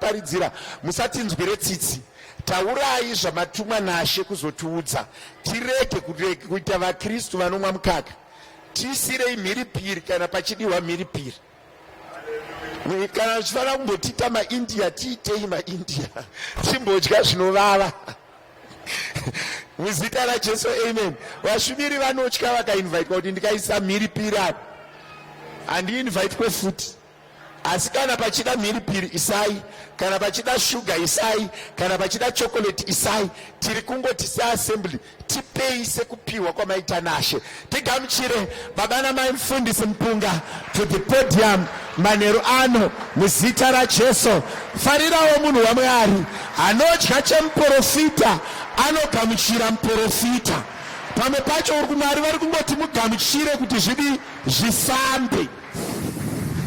Pamunoparidzira musatinzwire tsitsi. Taurai zvamatumwa naShe kuzotiudza. Tirege kuita vaKristu vanomwa mukaka. Tiisirei mhiripiri kana pachidiwa mhiripiri. Kana zvichifanira kumbotiita maIndia, tiitei maIndia. Timbodya zvinovava. Muzita raJesu, amen. Vashumiri vanotya vakainvitwa kuti ndikaisa mhiripiri apa handiinvitwe futi. Asi kana pachida mhiripiri isai, kana pachida shuga isai, kana pachida chocolate isai. Tiri kungoti seassembly tipei sekupiwa kwamaita naShe. Tigamuchire baba namai mufundisi Mupunga to the podium manheru ano muzita raJesu. Farirawo munhu waMwari anodya chemuporofita anogamuchira muporofita. Pamwe pacho uri kuMwari vari kungoti mugamuchire kuti zvidi zvifambe.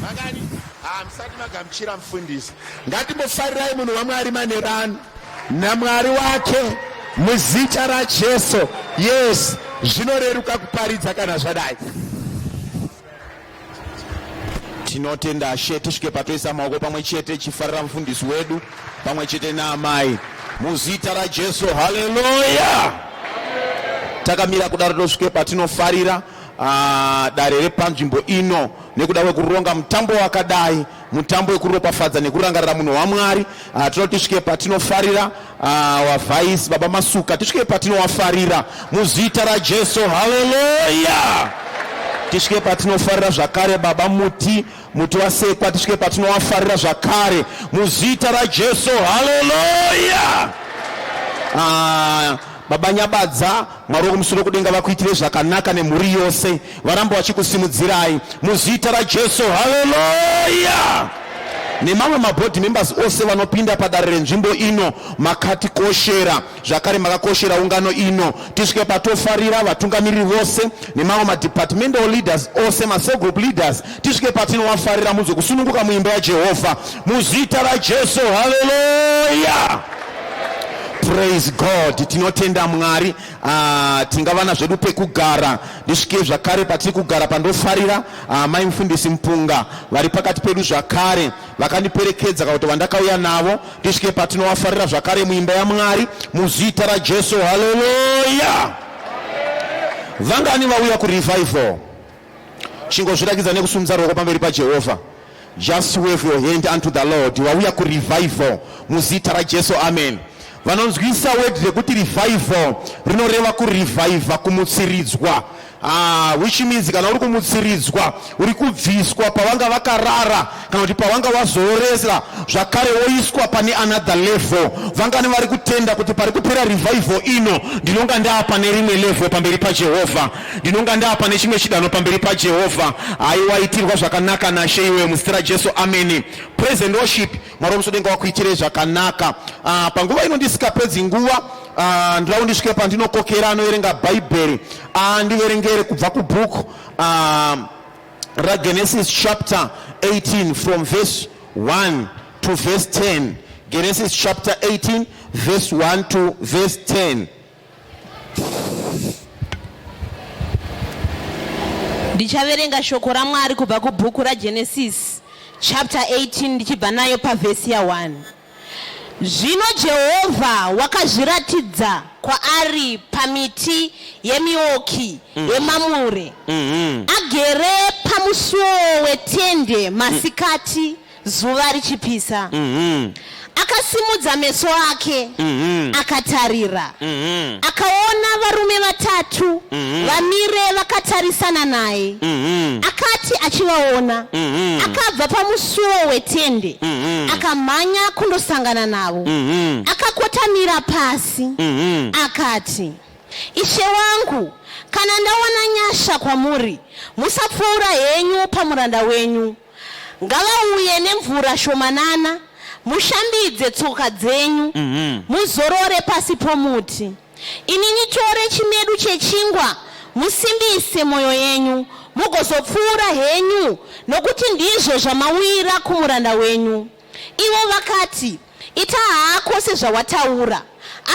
Makani? Ah, musati magamuchira mufundisi. Ngatimbofarirai munhu waMwari manheru ano naMwari wake muzita raJesu. Yes, zvinoreruka kuparidza kana zvadai. Tinotenda She, tisvike patoisa maoko pamwe chete chifarira mufundisi wedu pamwe chete naamai muzita raJesu. Haleluya! Takamira kudaro tosvike patinofarira dare repanzvimbo ino nekuda kwekuronga mutambo wakadai, mutambo wekuropafadza nekurangarira munhu waMwari. Tinoda tisvike patinofarira wavhaisi baba Masuka, tisvike patinowafarira muzita raJesu. Haleluya! Tisvike patinofarira zvakare baba Muti, Muti wasekwa, tisvike patinowafarira zvakare muzita raJesu. Haleluya! Baba Nyabadza, Mwari wekumusoro kudenga vakuitire zvakanaka nemhuri yose, varambe vachikusimudzirai muzita raJesu. Haleluya! Nemamwe mabody members ose vanopinda padare renzvimbo ino, makatikoshera zvakare, makakoshera ungano ino. Tisvike patofarira vatungamiriri vose nemamwe madepartmental leaders ose, macell group leaders, tisvike patinovafarira munzwe kusununguka muimba yaJehovha muzita raJesu. Haleluya! Praise God. Tinotenda Mwari. Tingavana zvedu pekugara. Ndisvike zvakare patiri kugara pandofarira mai mufundisi Mupunga vari pakati pedu zvakare, vakandiperekedza kana kuti vandakauya navo. Ndisvike patinovafarira zvakare muimba yaMwari muzita raJesu. Haleluya! Vangani vauya kurevival? Chingozvirakidza nekusumudza ruoko pamberi paJehovha. Just wave your hand unto the Lord. Wauya kurevival muzita raJesu. Amen. Vanonzwisa word rekuti revival rinoreva kureviva, kumutsiridzwa. Which means kana uri kumutsiridzwa uri kubviswa pavanga vakarara kana kuti pavanga wazororesa zvakare woiswa pane another level. Vangani vari kutenda kuti pari kupera revival ino ndinonga ndaa pane rimwe level pamberi paJehovha, ndinonga ndaa pane chimwe chidanho pamberi paJehovha? Haiwa, itirwa zvakanaka naShe iwe muzita raJesu. Ameni. Praise and worship. Mwari womusodenga wakuitirei zvakanaka. Panguva ino ndisikapedzi nguva, ndoda kundisvike pandinokokera anoverenga Bhaibheri andiverengere kubva kubhuku raGenesis chapter 18 from verse 1 to verse 10. Genesis chapter 18 verse 1 to verse 10. Ndichaverenga shoko raMwari kubva kubhuku raGenesis chapter 18 ndichibva nayo pavhesi ya1. Zvino Jehovha wakazviratidza kwaari pamiti yemioki yeMamure, agere pamusuo wetende masikati zuva richipisa. Akasimudza meso ake akatarira, akaona varume vatatu vamire vakatarisana naye. Akati achivaona, akabva pamusuo wetende, akamhanya kundosangana navo, akakotamira pasi, akati, Ishe wangu, kana ndawana nyasha kwamuri, musapfuura henyu pamuranda wenyu. Ngavauye nemvura shomanana, mushambidze tsoka dzenyu, muzorore pasi pomuti. Ini nditore chimedu chechingwa, musimbise mwoyo yenyu, mugozopfuura henyu, nokuti ndizvo zvamauyira kumuranda wenyu. Ivo vakati, Ita hako sezvawataura.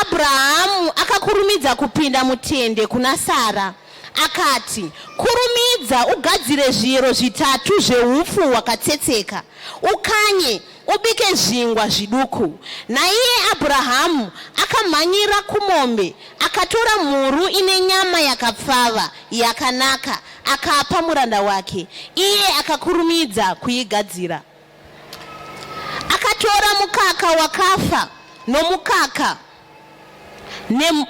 Abhurahamu akakurumidza kupinda mutende kuna Sara, akati, Kurumidza ugadzire zviyero zvitatu zveupfu hwakatsetseka, ukanye. ubike zvingwa zviduku. Naiye Abhurahamu akamhanyira kumombe, akatora mhuru ine nyama yakapfava yakanaka, akapa muranda wake, iye akakurumidza kuigadzira. Akatora mukaka wakafa nomukaka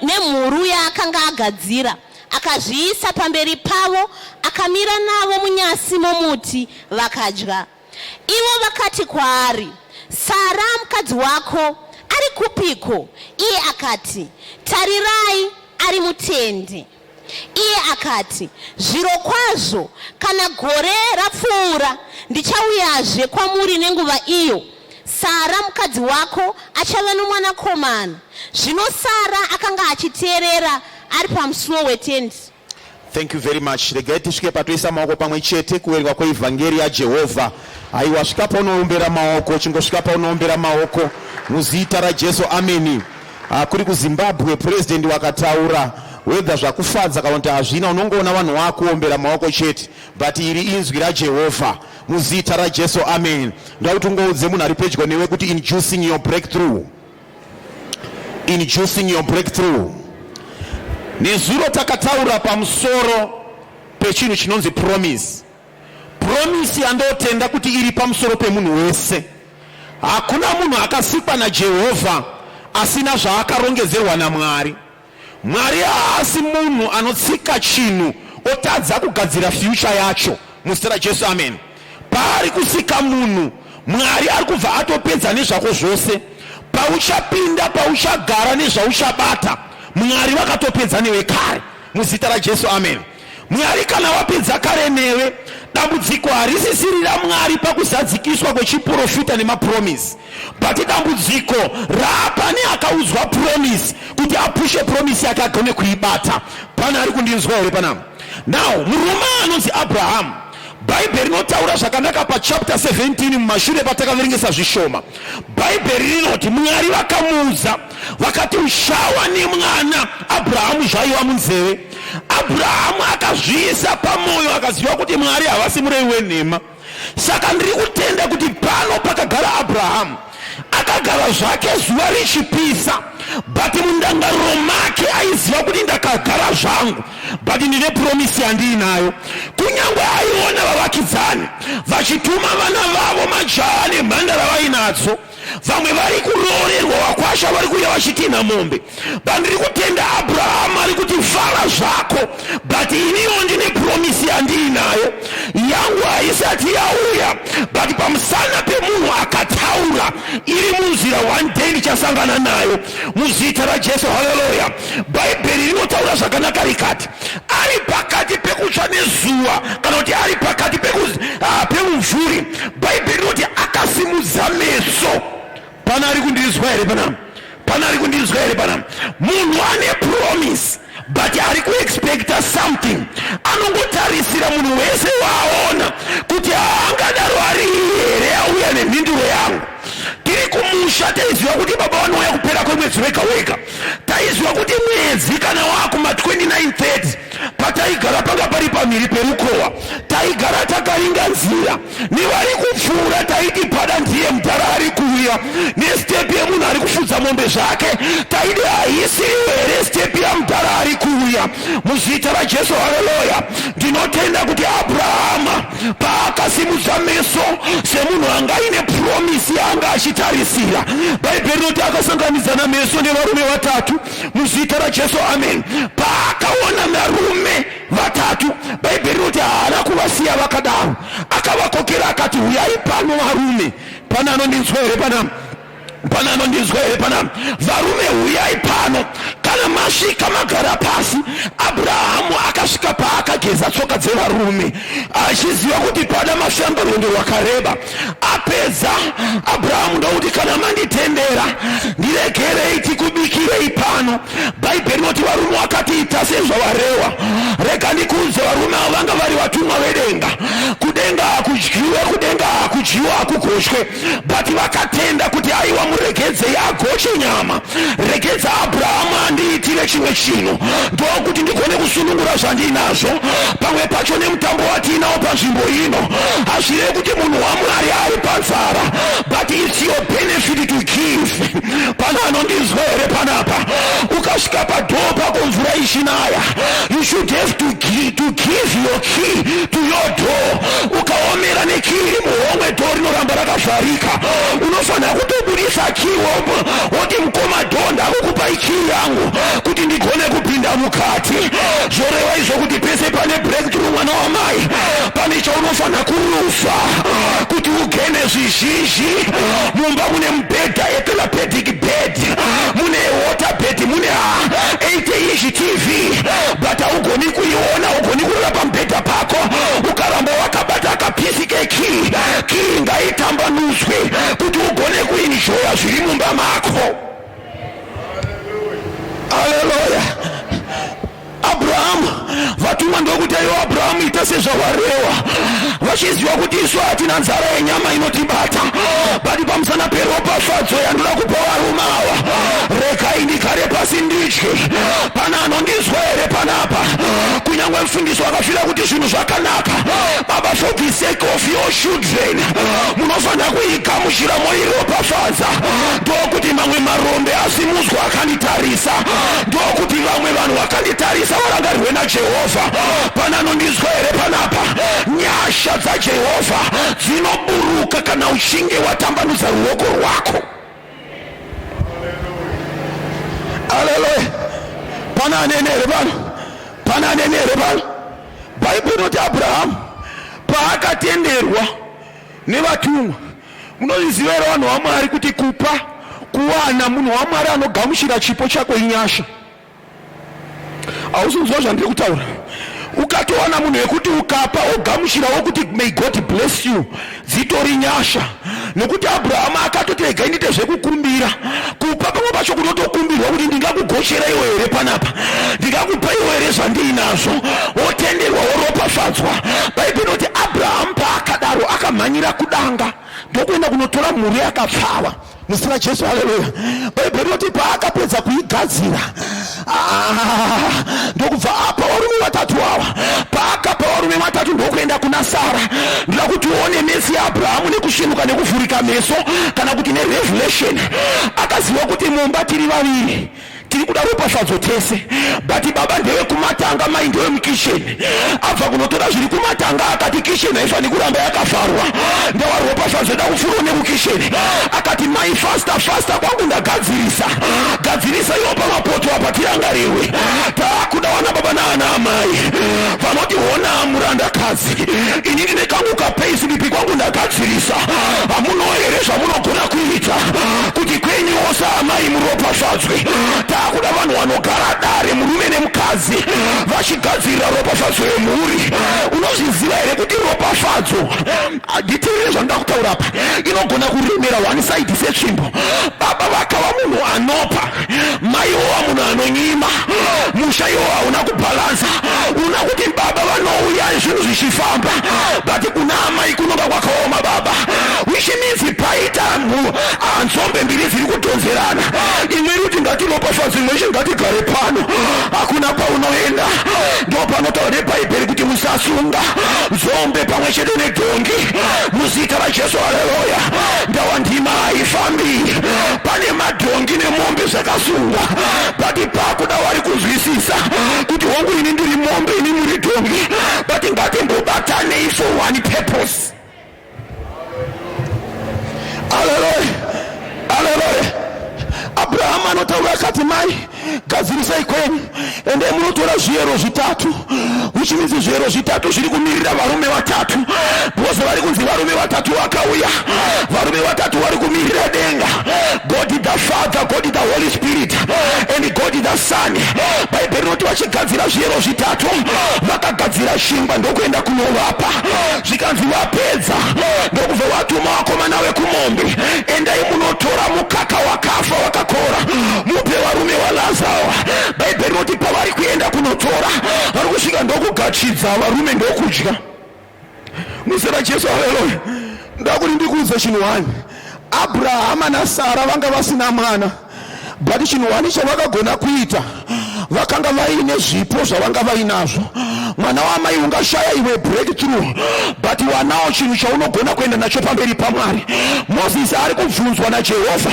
nemhuru yaakanga agadzira, akazviisa pamberi pavo, akamira navo munyasi momuti, vakadya. Ivo vakati kwaari, Sara mukadzi wako ari kupiko? Iye akati, Tarirai, ari mutende. Iye akati, Zvirokwazvo, kana gore rapfuura, ndichauyazve kwamuri nenguva iyo Sara mukadzi wako achava nomwanakomana. Zvino Sara akanga achiteerera ari pamusuo wetendi. Thank you very much. Regai tisvike patoisa maoko pamwe chete kuverengwa kweivhangeri yaJehovha. Haiwa, svika paunoombera maoko, chingosvika paunoombera maoko muzita raJesu, ameni. Ah, kuri kuZimbabwe president wakataura whether zvakufadza kana kuti hazvina, unongoona vanhu wakuombera maoko chete, but iri inzwi raJehovha muzita raJesu, amen. Ndoda kuti ungoudze munhu ari pedyo newe kuti inducing your breakthrough, inducing your breakthrough. Nezuro takataura pamusoro pechinhu chinonzi promise. Promise yandotenda kuti iri pamusoro pemunhu wese. Hakuna munhu akasikwa naJehovha asina zvaakarongedzerwa naMwari. Mwari haasi munhu anotsika chinhu otadza kugadzira future yacho. Muzita raJesu, amen. Paari kusika munhu, Mwari ari kubva atopedza nezvako zvose. Pauchapinda, pauchagara nezvauchabata, Mwari vakatopedza newe kare. Muzita raJesu, amen. Mwari kana wapedza kare newe, dambudziko harisisiri raMwari pakuzadzikiswa kwechiprofita nemapromise, but dambudziko raapane akaudzwa promise kuti apushe promise yake agone kuibata. Pane ari kundinzwa here panapa? Now murume anonzi Abraham, Bhaibheri rinotaura zvakanaka pachapter 17 mumashure patakaverengesa zvishoma. Bhaibheri rinoti Mwari vakamuudza vakati uchawa nemwana Abrahamu zvaiva munzeve. Abrahamu akazviisa pamoyo akaziva kuti Mwari havasi murevi wenhema. Saka ndiri kutenda kuti pano pakagara Abrahamu akagara zvake zuva richipisa, but mundangariro make aiziva kuti ndakagara zvangu, but ndine promisi yandiinayo. Kunyange aiona vavakidzani vachituma vana vavo majaha nemhandara vainadzo, vamwe vari kuroorerwa, vakwasha vari kuuya vachitinha mombe, but ndiri kutenda Abrahamu ari kuti fara zvako, but iniwo ndine promisi yandiinayo, yangu haisati yauya, but pamusana pemunhu akataura iri munzira, one day ndichasangana nayo muzita raJesu. Haleluya! Bhaibheri rinotaura zvakanaka rikati ari pakati pekutsva nezuva, kana kuti ari pakati pemumvuri, Bhaibheri rinoti akasimudza meso. Pana ari kundinzwa here panapa? Pana ari kundinzwa here panapa? Munhu ane promise but ari kuexpecta something, anongotarisira munhu wese waaona kuti haangadaro ari here auya nemhinduro yangu. Tiri kumusha taiziva kuti baba vanouya kupera kwemwedzi wega wega. Taiziva kuti mwedzi kana wakuma 29:30, pataigara panga pari pamhiri perukowa, taigara takaringa nzira nevari kupfuura, taiti pada ndiye mudhara ari kuuya nestepi yemunhu ari kufudza mombe zvake. Taidi haisiriwo here stepi yamudhara ari kuuya? Muzita raJesu, haleluya. Ndinotenda kuti Abrahama paakasimudza meso semunhu anga aine promisi yaanga achitarisira, Bhaibheri rinoti akasanganidzana meso nevarume vatatu. Muzita raJesu, amen. Paakaona varume vatatu, Bhaibheri rinoti haana kuvasiya vakadaro, akavakokera akati, huyai pano varume. Pana anondinzwa here pana? Pana anondinzwa here pana? Varume, huyai pano. Kana masvika magara pasi. Abrahamu akasvika paakageza tsoka dzevarume achiziva kuti pada mafamba rwendo rwakareba. Apedza Abrahamu ndokuti, kana manditendera, ndiregerei tikubikirei pano. Bhaibheri rinoti varume vakati, ita sezvawarewa. Rega ndikuudze, varume avo vanga vari vatumwa vedenga. Kudenga hakudyiwe, kudenga hakudyiwa, hakugochwe, but vakatenda kuti aiwa, muregedzei agoche nyama, regedza Abrahamu andiitire. ndigamuchire chimwe chinhu, ndokuti ndigone kusunungura zvandinazvo. Pamwe pacho nemutambo watiinawo panzvimbo ino, hazvirevi kuti munhu waMwari ari panzara, but it's your benefit to give. Pana anondinzwa here panapa? Ukasvika padhoo pako mvura ichinaya, you should have to give, to give your key to your door. Ukaomera nekii iri muhomwe, dhoo rinoramba rakavharika. Unofanira kutobudisa kii woti, "Mukoma, dhoo ndakukupai kii yangu kuti ndigone kupinda mukati." Zvoreva izvo kuti pese pane breakthrough, mwana wamai, pane chaunofanira kurufa kuti ugene zvizhinji. Mumba mune mubhedha, orthopedic bed, mune water bed, mune 8 inch TV, but haugoni kuiona, haugoni kurara pamubhedha pako ukaramba wakabata kapiece kekii. Kii ngaitambanudzwe kuti ugone kuenjoya zviri mumba mako. Aleluya. Abrahamu, vatumwa ndokuti, "Aiwa Abrahamu, ita sezvawarewa," vachiziva kuti isu hatina nzara yenyama inotibata, but pamusana peropafadzo yandoda kupa varume ava, regai ndigare pasi ndidye. Pana anondinzwa here panapa? Kunyange mufundisi wakafira kuti zvinhu zvakanaka, baba, for the sake of your children munofanira kuigamuchira moiropafadza, ndokuti mamwe marombe asimudzwa akanditarisa, ndokuti vamwe vanhu vakanditarisa varangarirwe naJehovha. Pana anondinzwa here panapa? Nyasha dzaJehovha dzinoburuka kana uchinge watambanudza ruoko rwako. Aleluya. Pana anene here pano? Pana anene here pano? Bhaibheri rinoti Abrahamu paakatenderwa nevatumwa, munozviziva here, vanhu vaMwari, kuti kupa, kuwana munhu waMwari anogamuchira chipo chako inyasha? Hausinzwa zvandiri kutaura? Ukatowana munhu wekuti ukapa ogamuchirawo kuti, "May God bless you," dzitori nyasha, nekuti Abrahamu akatoti, "Regai ndiite zvekukumbira." Kupa pamwe pacho kunotokumbirwa kuti, "Ndingakugochera iwe here panapa? Ndingakupa iwe here zvandiinazvo?" Wotenderwa, woropafadzwa. Bhaibheri inoti Abrahamu paakadaro akamhanyira kudanga ndokuenda kunotora mhuru yakapfava. Muzita raJesu, haleluya. Bhaibheri rinoti paakapedza kuigadzira, ndokubva apa varume vatatu ava. Paakapa varume vatatu, ndokuenda kuna Sara. Ndoda kuti uone meso yaAbrahamu nekusvinuka nekuvhurika meso, kana kuti nerevelation. Akaziva kuti mumba tiri vaviri, tiri kuda ropafadzo tese, but baba ndevekumatanga, mai ndevemukisheni. Abva kunotora zviri kumatanga, akati, "Kisheni haifaniri kuramba yakavharwa, ndawaropafadzo ida kupfuurawo nekukisheni." Akati, "Mai, faster, faster, kwangu ndagadzirisa, gadzirisa iwo pamapoto apa tirangarirwe." Taakuda wana baba naana amai vanoti, "Hona murandakadzi, ini ndine kangu kapayslip, kwangu ndagadzirisa. Hamunowo here zvamunogona kuita kuti kwenyuwo saamai muropafadzwe?" Taakuda vanhu vanogara dare, murume nemukadzi, vachigadzirira ropafadzo yemhuri. Unozviziva here kuti ropafadzo, nditeerere zvandoda kutaura apa, inogona kuremera one side setsvimbo? Baba vakava munhu anopa, mai wova munhu anonyima, musha iwo hauna kubhalansa. Una kuti baba vanouya zvinhu zvichifamba, but kuna amai kunonga kwakaoma baba, which means paita nzombe mbiri dziri kudhonzerana, imwe iri kuti ngatiropafadze, imwe ichi ngatigare pano. Hakuna paunoenda. Ndo panotaura nebhaibheri kuti musasunga nzombe pamwe chete nedhongi. Muzita raJesu, haleluya. Ndawa ndima haifambi. Pane madhongi nemombe zvakasungwa, but pakuda vari kunzwisisa kuti, "Hongu, ini ndiri mombe, ini muri dhongi, but ngatimbobatanei for one purpose." Aleluya, aleluya. Abrahamu anotaura akati, "Mai, gadzirisai kwenyu, endai munotora zviyero zvitatu," which means zviyero zvitatu zviri kumirira varume vatatu, because vari kunzi varume vatatu vakauya. Varume vatatu vari kumirira denga: God the Father, God the Holy Spirit and God the Son. Bhaibheri rinoti vachigadzira zviyero zvitatu, vakagadzira chingwa ndokuenda kunovapa. Zvikanzi vapedza, ndokubva vatuma vakomana vekumombe, "Endai munotora mukaka wakafa wakakora, mupe varume vaLazaro." Bhaibheri rinoti pavari kuenda kunotora, vari kusvika ndokugachidza varume ndokudya. Muzita raJesu, haleluya. Ndakuti ndikuudze chinhu wani: Abrahama naSara vanga vasina mwana, but chinhu wani chavakagona kuita Vakanga vaine zvipo zvavanga vainazvo. Mwana waamai, ungashaya iwe breakthrough, but wanawo chinhu chaunogona kuenda nacho pamberi paMwari. Mozisi ari kubvunzwa naJehovha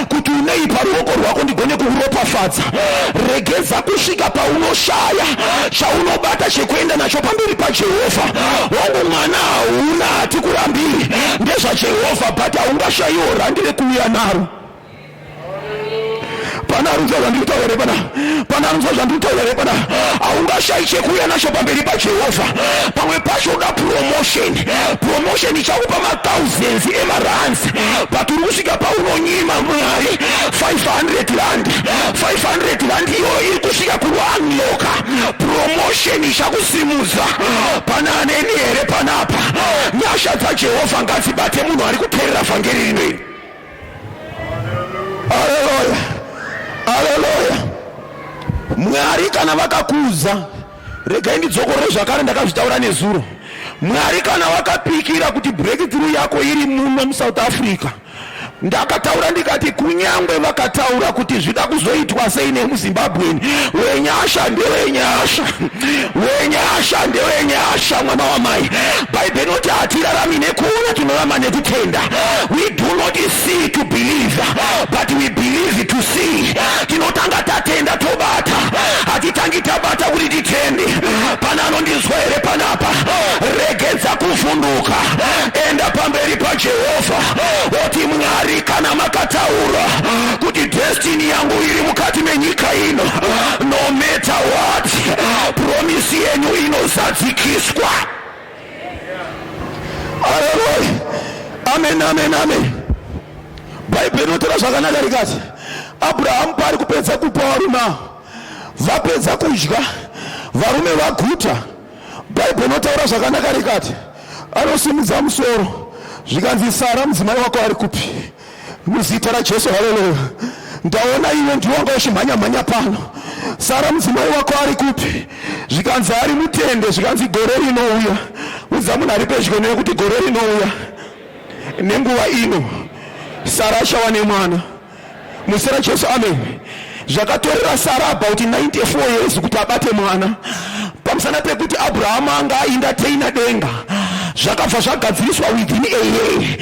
kuti, "Unei paruoko rwako ndigone kukuropafadza?" Regedza kusvika paunoshaya chaunobata chekuenda nacho pamberi paJehovha. Hongu, mwana hauna, hatikurambiri, ndezvaJehovha, but haungashayiwo randi rekuuya naro. Pana arunzwa zvandiri kutaura here pana? Pana arunzwa zvandiri kutaura here pana? Haungashayi chekuuya nacho pamberi paJehovha. Pamwe pacho uda promotion, promotion ichakupa mathousands emarands, but uri kusvika paunonyima Mwari 500 rand. 500 rand iyoyo iri kusvika kuunlocka promotion ichakusimudza. Pana aneni here panapa? Nyasha dzaJehovha ngadzibate munhu ari kuteerera vhangeri rino iri. Haleluya, haleluya! Mwari kana vakakuudza, regai ndidzokorore zvakare, ndakazvitaura nezuro. Mwari kana vakapikira kuti breakthrough yako iri muno muSouth Africa, ndakataura ndikati kunyangwe vakataura kuti zvida kuzoitwa sei nemuZimbabweni, wenyasha ndewenyasha, wenyasha ndewenyasha. Mwana wamai, Bhaibheri inoti hatirarami nekuona, tinorarama nekutenda. We do not see to believe, but we believe to see. Tinotanga tatenda tobata, hatitangi tabata kuti titende. Pana anondinzwa here panapa? Regedza kuvhunduka, enda pamberi paJehovha, oti, "Mwari, kana makataura kuti destiny yangu iri mukati menyika ino, no matter what, promise yenyu inozadzikiswa." Haleluya, amen, amen, amen. Bhaibheri rinotaura zvakanaka rikati Abrahamu paari kupedza kupa varume ava, vapedza kudya, varume vaguta, Bhaibheri rinotaura zvakanaka rikati anosimudza musoro, zvikanzi, "Sara mudzimai wako ari kupi?" Muzita raJesu, haleluya! Ndaona iwe ndiwe wanga uchimhanya-mhanya pano. "Sara mudzimai wako ari kupi?" Zvikanzi, "Ari mutende." Zvikanzi, "Gore rinouya." Udza munhu ari pedyo newe kuti gore rinouya nenguva ino Sara achava nemwana, muzita raJesu, amen. Zvakatorera Sara about 94 years kuti abate mwana, pamusana pekuti Abrahamu anga aentertaina denga. Zvakabva zvagadziriswa within a year,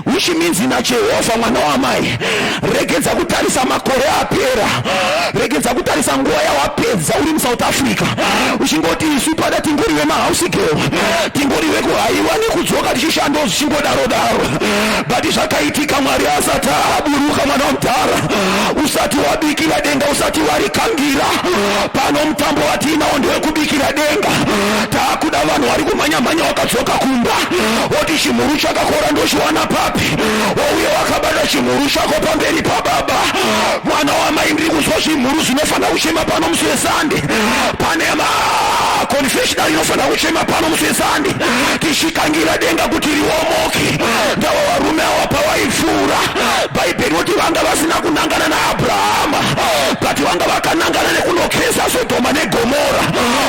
which means naJehovha, mwana wamai, regedza kutarisa makore apera, regedza kutarisa nguva yawapedza uri muSouth Africa uchingoti, "Isu pada tingori vemahouse girl, tingori vekuhaiwa nekudzoka tichishando zvichingodaro daro." But zvakaitika Mwari asati aburuka. Mwana wamudhara, usati wabikira denga, usati warikangira pano. Mutambo watiinawo ndewekubikira denga. Taakuda vanhu vari kumhanya-mhanya, wakadzoka kumba woti, "Chimhuru chakakora ndochiwana papi?" Wouye wakabata chimhuru chako pamberi pababa. Mwana wamai, ndiri kuzwa zvimhuru zvinofanira kuchema pano musi weSande. Pane maconfessional inofanira kuchema pano musi weSande, tichikangira denga kuti riomoke. Ndava varume ava pavaipfuura, Bhaibheri roti vanga vasina kunangana naAbrahama, but vanga vakanangana nekunokesa Sodhoma neGomora.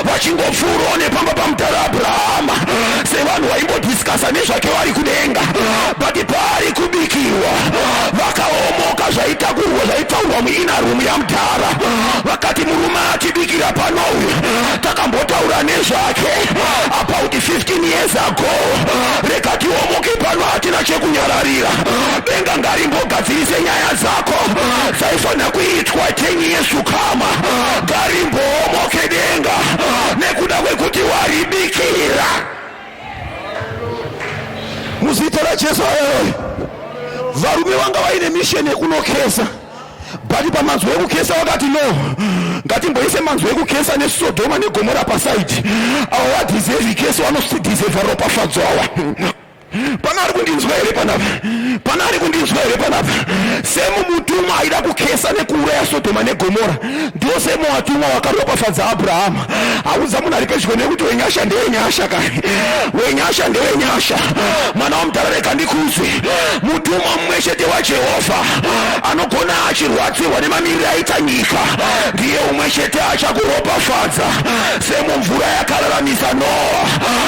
Vachingopfuurawo nepamba pamutara Abrahama, sevanhu vaimbodiscussa nezvake vari kudenga, but paari kubikirwa vakaomoka. Zvaitakurwa, zvaitaurwa muinner room yamudhara, vakati, "Murume atibikira pano uyu takambotaura nezvake about 15 years ago. Rega tiomoke pano, hatina chekunyararira. Denga ngarimbogadzirise nyaya dzako dzaifanira kuitwa 10 years to come. Ngarimboomoke denga nekuda kwekuti waribikira." Muzita raJesu, haleluya! Varume vanga vaine mission yekunokesa, but pamanzwi ekukesa vakati, "No, ngatimboise manzwi ekukesa neSodhoma neGomora paside. Ava vadeserve curse, vanodeserva ropafadzo ava." Pana ari kundinzwa here panapa? Pana ari kundinzwa here panapa? Same mutumwa aida kukesa nekuuraya Sodhoma neGomora ndio same watumwa wakaropafadza Abrahama. Haudza munhu ari pedyo nekuti wenyasha ndewenyasha kani, wenyasha ndewenyasha. Mwana wamudhara, rega ndikuzwe. Mutumwa mumwe chete waJehovha anogona achirwadzirwa nemamiriro aita nyika ndiye umwe chete achakuropafadza. Semumvura yakararamisa Noa,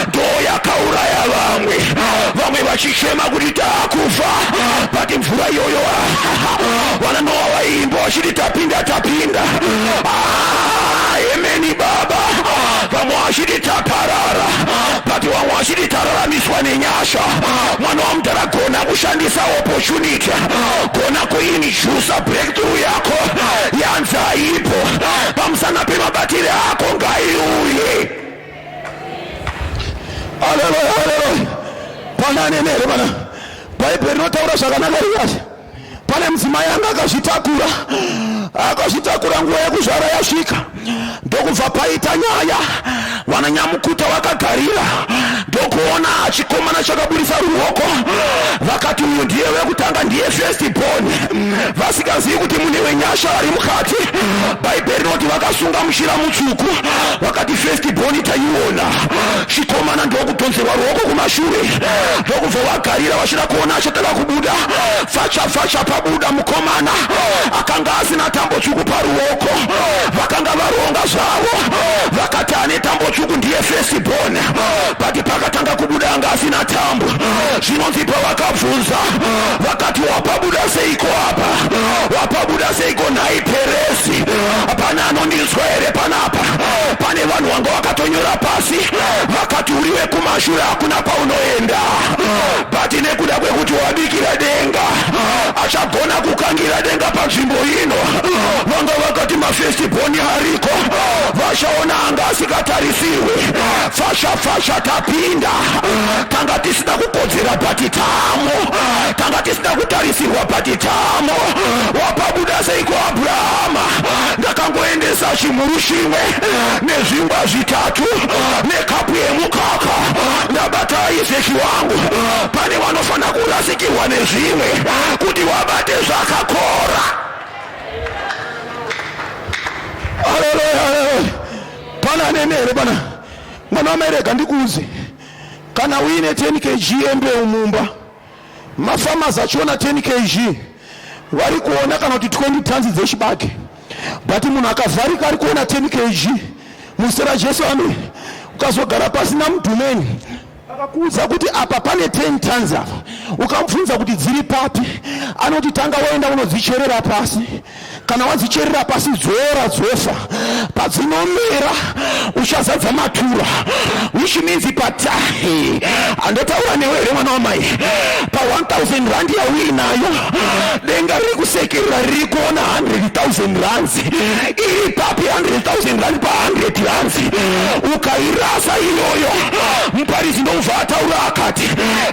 ndo yaka Yakauraya vamwe, vamwe vachichema kuti taakufa, but mvura iyoyo vana Noa vaiimba vachiti tapinda, tapinda. Ah, emeni baba. Vamwe vachiti taparara, but vamwe vachiti tararamiswa nenyasha. Mwana wamudhara, gona kushandisa opportunity, gona kuinjusa breakthrough yako. Yanzi haipo pamusana pemabatire ako, ngaiuye. Haleluya, haleluya! Pana nenere pana Bhaibheri rinotaura zvakanaka rikati pane mudzimai anga akazvitakura, akazvitakura, nguva yekuzvara yasvika, ndokubva paita nyaya. Vananyamukuta vakagarira, ndokuona chikomana chakaburisa ruoko. Vakati uyu ndiye wekutanga, ndiye first born, vasingazivi kuti mune wenyasha ari mukati. Bhaibheri rinoti vakasunga muchira mutsvuku, vakati first born taiona. Chikomana ndokudhonzerwa ruoko kumashure, ndokubva vagarira vachida kuona achatanga kubuda. Facha facha, pabuda mukomana akanga asina tambo tsvuku paruoko. Vakanga varonga zvavo, vakati ane tambo tsvuku ndiye first born, but pakatanga kubuda anga asina tambo. Zvinonzi pavakabvunza vakati, "Wapabuda seiko apa? Wapabuda seiko nhai Peresi?" Pane anondinzwa here panapa? Pane vanhu vanga vakatonyora pasi, vakati uriwe kumashure, hakuna kwaunoenda, but nekuda kwekuti wabikira denga, achagona kukangira denga panzvimbo ino. Vanga vakati mafirst born ariko, vachaona anga asikatarisirwe. Fasha fasha, tapinda. Tanga tisina kukodzera, but tamo. Tanga tisina kutarisirwa, but tamo. "Wapabuda seiko Abrahama?" "Ndakangoendesa chimhuru chimwe nezvingwa zvitatu nekapu yemukaka. Ndabata Isaki wangu." Pane vanofanira kurasikirwa nezvimwe kuti wabate zvakakora. Haleluya, haleluya! Pana nenere pana mwana wamai, ndikuudze, kana uine 10 kg yembeu mumba, mafarmers achiona 10 kg vari kuona kana kuti 20 tons dzechibage, but munhu akavharika ari kuona 10 kg. Muzita raJesu, amen. Ukazogara pasina mudhumeni akakuudza kuti apa pane 10 tons apa, ukamubvunza kuti dziri papi, anoti tanga waenda unodzicherera pasi. Kana wadzicherera pasi, dzora dzofa, padzinomera uchazadza matura, which means patahe andotaura newe here mwana wamai, pa1000 rand yauinayo, denga riri kusekerera, riri kuona 100,000 rands. Iri papi 100,000 rand pa100 rands? Ukairasa iyoyo, muparisi ndobva ataura akati,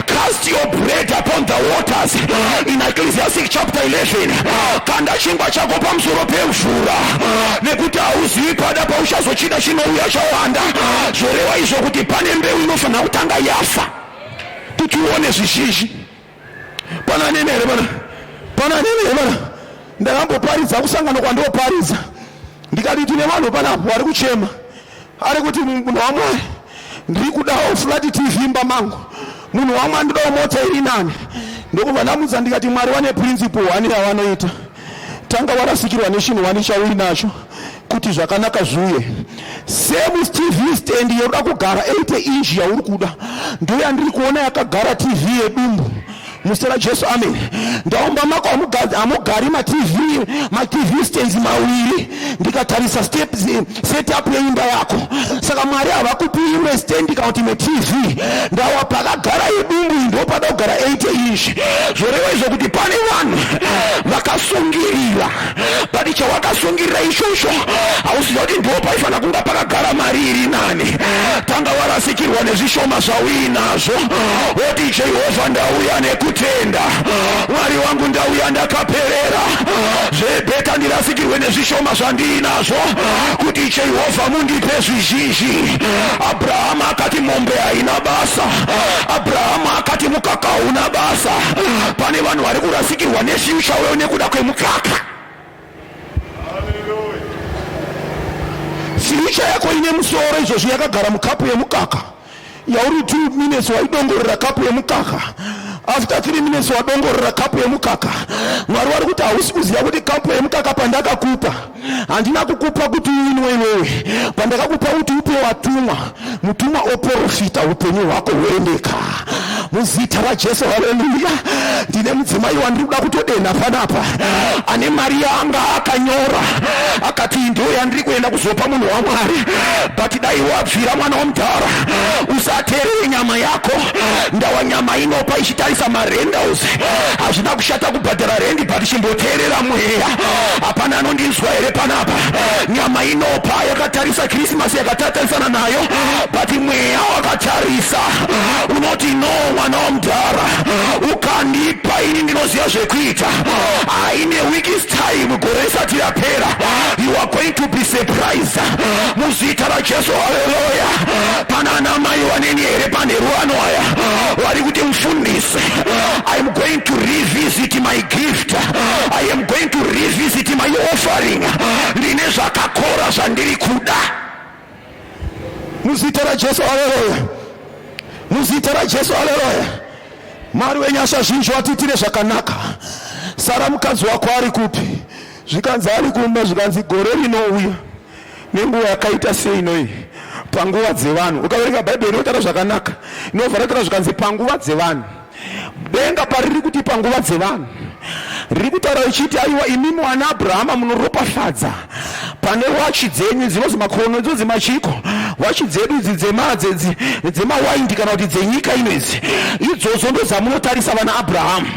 "Cast your bread upon the waters," in Ecclesiastic chapter 11. Kanda chingwa chako pamusoro pemvura, nekuti hauzivi pada pauchazochida chinouya chawanda. Zvoreva izvo kuti pane mbeu inofanira kutanga yafa kuti uone zvizhinji. Pana nene here pana? Pana nene here pana? Ndakamboparidza kusangano kwandoparidza, ndikati tine vanhu panapo vari kuchema, ari kuti, "Munhu waMwari, ndiri kudawo flat TV mba mangu. Munhu waMwari, ndodawo mota iri nani." Ndokubva ndamudza ndikati, "Mwari vane principle one yavanoita: tanga warasikirwa nechinhu wani chauinacho kuti zvakanaka zviuye." Same TV stand yoda kugara 80 inch yauri kuda, ndo yandiri kuona yakagara TV yedumbu. Muzita raJesu, amen. Ndaumba mako hamugari matv stands mawiri. Ndikatarisa steps, setup yeimba yako, saka Mwari havakupi imwe stand kana kuti imwe TV. Ndawa pakagara yedumbu iyi ndo pada kugara 80 inch. Zvoreva izvo kuti pane vanhu vakasungirira, but chawakasungirira ichocho hauziva kuti ndo paifanira kunga pakagara mari iri nani. Tanga warasikirwa nezvishoma zvauinazvo, woti, "Jehovha, ndauya nekutenda. Mwari wangu, ndauya ndakaperera. Zvebetter ndirasikirwe nezvishoma zvandiinazvo kuti Jehovha mundipe zvizhinji." Abrahamu akati mombe haina basa. Abrahamu akati mukaka hauna basa. Pane vanhu vari kurasikirwa nefuture weyo nekuda kwemukaka. Future yako ine musoro izvozvi yakagara mukapu yemukaka yauri 2 minutes waidongorera kapu yemukaka. After 3 minutes wadongorera kapu yemukaka. Mwari wari kuti hausi kuziva kuti kapu yemukaka pandakakupa handina kukupa kuti uinwe iwewe, pandakakupa kuti upe watumwa, mutumwa oporofita upenyu hwako huendeka muzita raJesu. Haleluya! Ndine mudzimai wandiri kuda kutodenha panapa, ane mari yaanga akanyora akati ndiyo yandiri kuenda kuzopa munhu waMwari, but dai wabvira mwana womudhara, usateerere nyama yako. Ndawa nyama inopa ichitarisa marendals. Hazvina kushata kubhadhara rendi, but chimboteerera mweya. Hapana anondinzwa here panapa? Nyama inopa yakatarisa Christmas yakatatarisana nayo, but mweya wakatarisa unoti, "No, mwana womudhara, ukandipa ini ndinoziva zvekuita." Aine week's time, gore risati rapera, you are going to be surprised muzita raJesu. Haleluya! Pana ana mai vaneni here panheru ano aya vari kuti, "Mufundisi, I am going to revisit my gift, I am going to revisit my offering, ndine zvakakora zvandiri kuda," muzita raJesu? Haleluya! Muzita raJesu, haleluya! Mwari wenyasha zhinji watiitire zvakanaka. Sara mukadzi wako ari kupi? Zvikanzi ari kumba. Zvikanzi gore rinouya nenguva yakaita sei panguva dzevanhu. Ukaverenga Bhaibheri inotaura zvakanaka, inobva rataura zvikanzi panguva dzevanhu. Denga pariri kuti panguva dzevanhu, riri kutaura ichiti, "Aiwa, imimi wana Abrahama munoropafadza pane wachi dzenyu dzinonzi makono, dzinonzi machiko, wachi dzedu idzi dzemawaindi kana kuti dzenyika ino idzi, idzodzo ndo dzamunotarisa vana Abrahamu,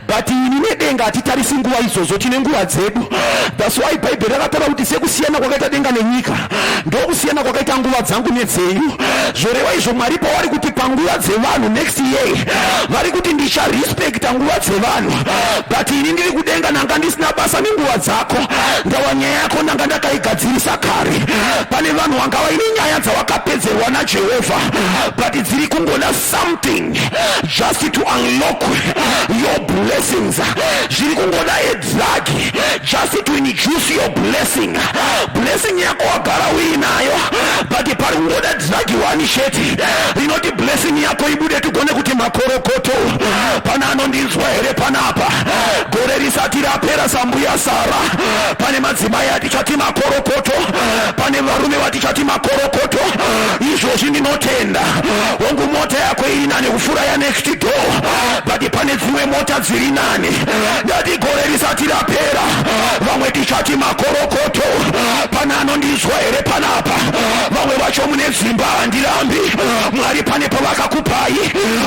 but ini nedenga hatitarisi nguva idzodzo, tine nguva dzedu." That's why Bhaibheri rakataura kuti sekusiyana kwakaita denga nenyika, ndokusiyana kwakaita nguva dzangu nedzenyu. Zvoreva izvo, Mwari pavari kuti panguva dzevanhu next year, vari kuti ndicharespecta nguva dzevanhu, but ini ndiri kudenga, nanga ndisina basa nenguva dzako. Ndawa nyaya yako ndanga ndakaigadzirisa kare. Pane vanhu vanga vaine nyaya dzawakapedzerwa naJehovha, but dziri kungoda something just to unlock your blessings. Zviri kungoda a drug just to induce your blessing. Blessing yako wagara uinayo, but pari kungoda drug one chete rinoti blessing yako ibude, tigone kuti makorokoto. Pana anondinzwa here panapa? Gore risati rapera, sambuya Sara, pane madzimai atichati makorokoto, pane varume vatichati makorokoto. Izvozvi ndinotenda hongu mota yako iri nani kupfuura yanext door, but pane dzimwe mota dziri nani. Ndati gore risati rapera, vamwe tichati makorokoto. Pana anondinzwa here panapa? Vamwe vacho mune dzimba, handirambi, Mwari pane pavakakupai,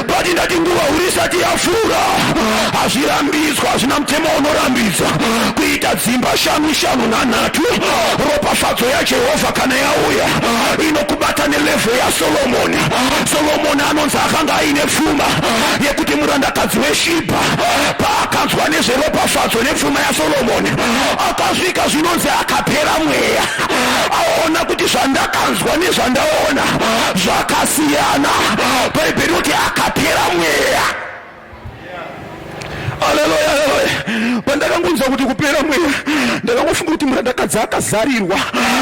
but ndati nguva urisati yapfuura, hazvirambidzwa, hazvina mutemo unorambidza kuita dzimba shanu, shanu, nhanhatu. Ropafadzo yaJehovha kana yauya inokubata nelevel yaSolomoni. Solomoni anonzi akanga aine pfuma yekuti murandakadzi weShibha paakanzwa nezveropafadzo nepfuma yaSolomoni, akasvika, zvinonzi akapera mweya, aona kuti zvandakanzwa nezvandaona zvakasiyana. Bhaibheri roti akapera mweya. Aleluya, aleluya! Pandakangonzwa kuti kupera mweya, ndakangofunga kuti murandakadzi akazarirwa.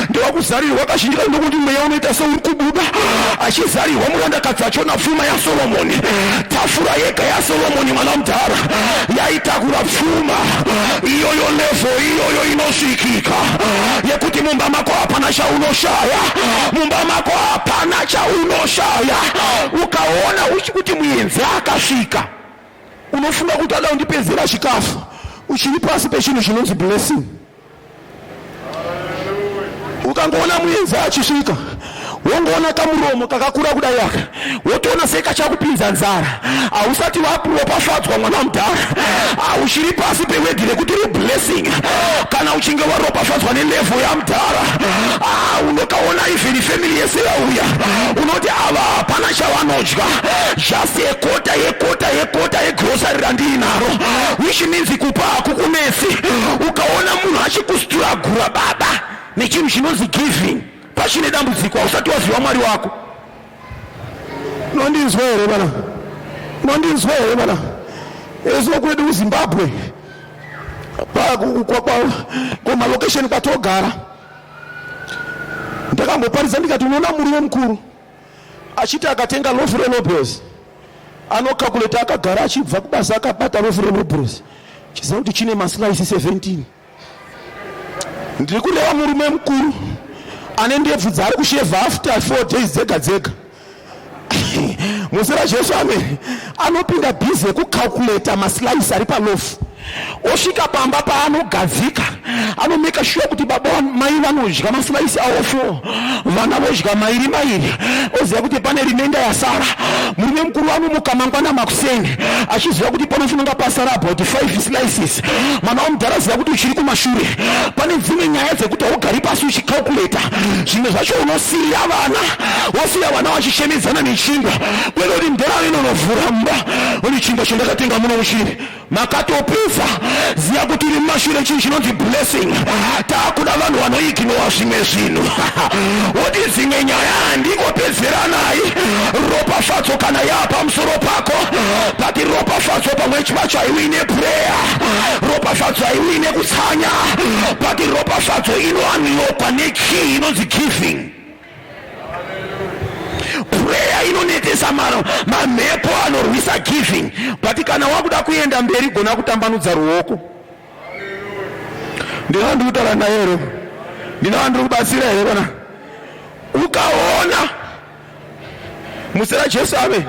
Ndewakuzarirwa kazhinji kacho ndokuti mweya unoita seuri kubuda. Achizarirwa murandakadzi achiona pfuma yaSolomoni, tafura yega yaSolomoni, mwana mudhara, yaitakura pfuma iyoyo. Level iyoyo inosvikika yekuti mumba mako hapana chaunoshaya, mumba mako hapana chaunoshaya. Ukaona kuti muenzi akasvika, unofunga kuti ada kundipedzera chikafu, uchiri pasi pechinhu chinonzi blessing. Ukangoona muenzi achisvika, wongoona kamuromo kakakura kudai aka, wotoona sekachakupinza nzara, hausati waropafadzwa, mwana mudhara, uchiri pasi peword rekuti reblessing. Kana uchinge waropafadzwa nelevel yamudhara, unokaona even family yese yauya, unoti ava hapana chavanodya, just yequarter, yequarter, yequarter yegrocery randiinaro, which means kupa hakukunetsi. Ukaona munhu achikustrugura, baba, nechinhu chinonzi giving, pachine dambudziko, hausati waziva Mwari wako. Unondinzwa here vana? Unondinzwa here vana? Ezvo kwedu kuZimbabwe, kumalocation kwatogara, ndakamboparidza ndikati unoona murume mukuru achiti akatenga loaf relobels. Anokakuleta akagara achibva kubasa akabata lofu remubros, chiziva kuti chine maslice 17. Ndiri kureva murume mukuru ane ndebvu dzaari kushevha after 4 days dzega dzega. Muzera Jesu, amen. Anopinda busy yekucalculata maslice ari palofu, osvika pamba paanogadzika, anomeka sure kuti baba mai vanodya maslice avo 4, vana vodya mairi mairi, oziva kuti pane rimenda yasara. Murume mukuru anomuka mangwana makuseni achiziva kuti panofunga pasara about 5 slices. Mwana wamudhara, ziva kuti uchiri kumashure. Pane dzimwe nyaya dzekuti haugari pasi uchicalculata, zvimwe zvacho unosiya vana, wosiya vana vachishemedzana nechingwa, kwete kuti mudhara inonovhura mumba uni chingwa chandakatenga muno muchiri makatopedza. Ziva kuti uri mumashure. Chinhu chinonzi blessing, taakuda vanhu vanoignowa zvimwe zvinhu, woti dzimwe nyaya handingopedzeranai. Ropafadzo kana yaa pamusoro pako, but ropafadzo pamwe pacho haiuine prayer, ropafadzo haiuine kutsanya, but ropafadzo inounlockwa nekey inonzi giving. Prayer inonetesa mamhepo anorwisa giving, but kana wakuda kuenda mberi, gona kutambanudza ruoko. Ndinova ndiri kutaura naye here? Ndinova ndiri kubatsira here? Kana ukaona muzera Jesu, amen,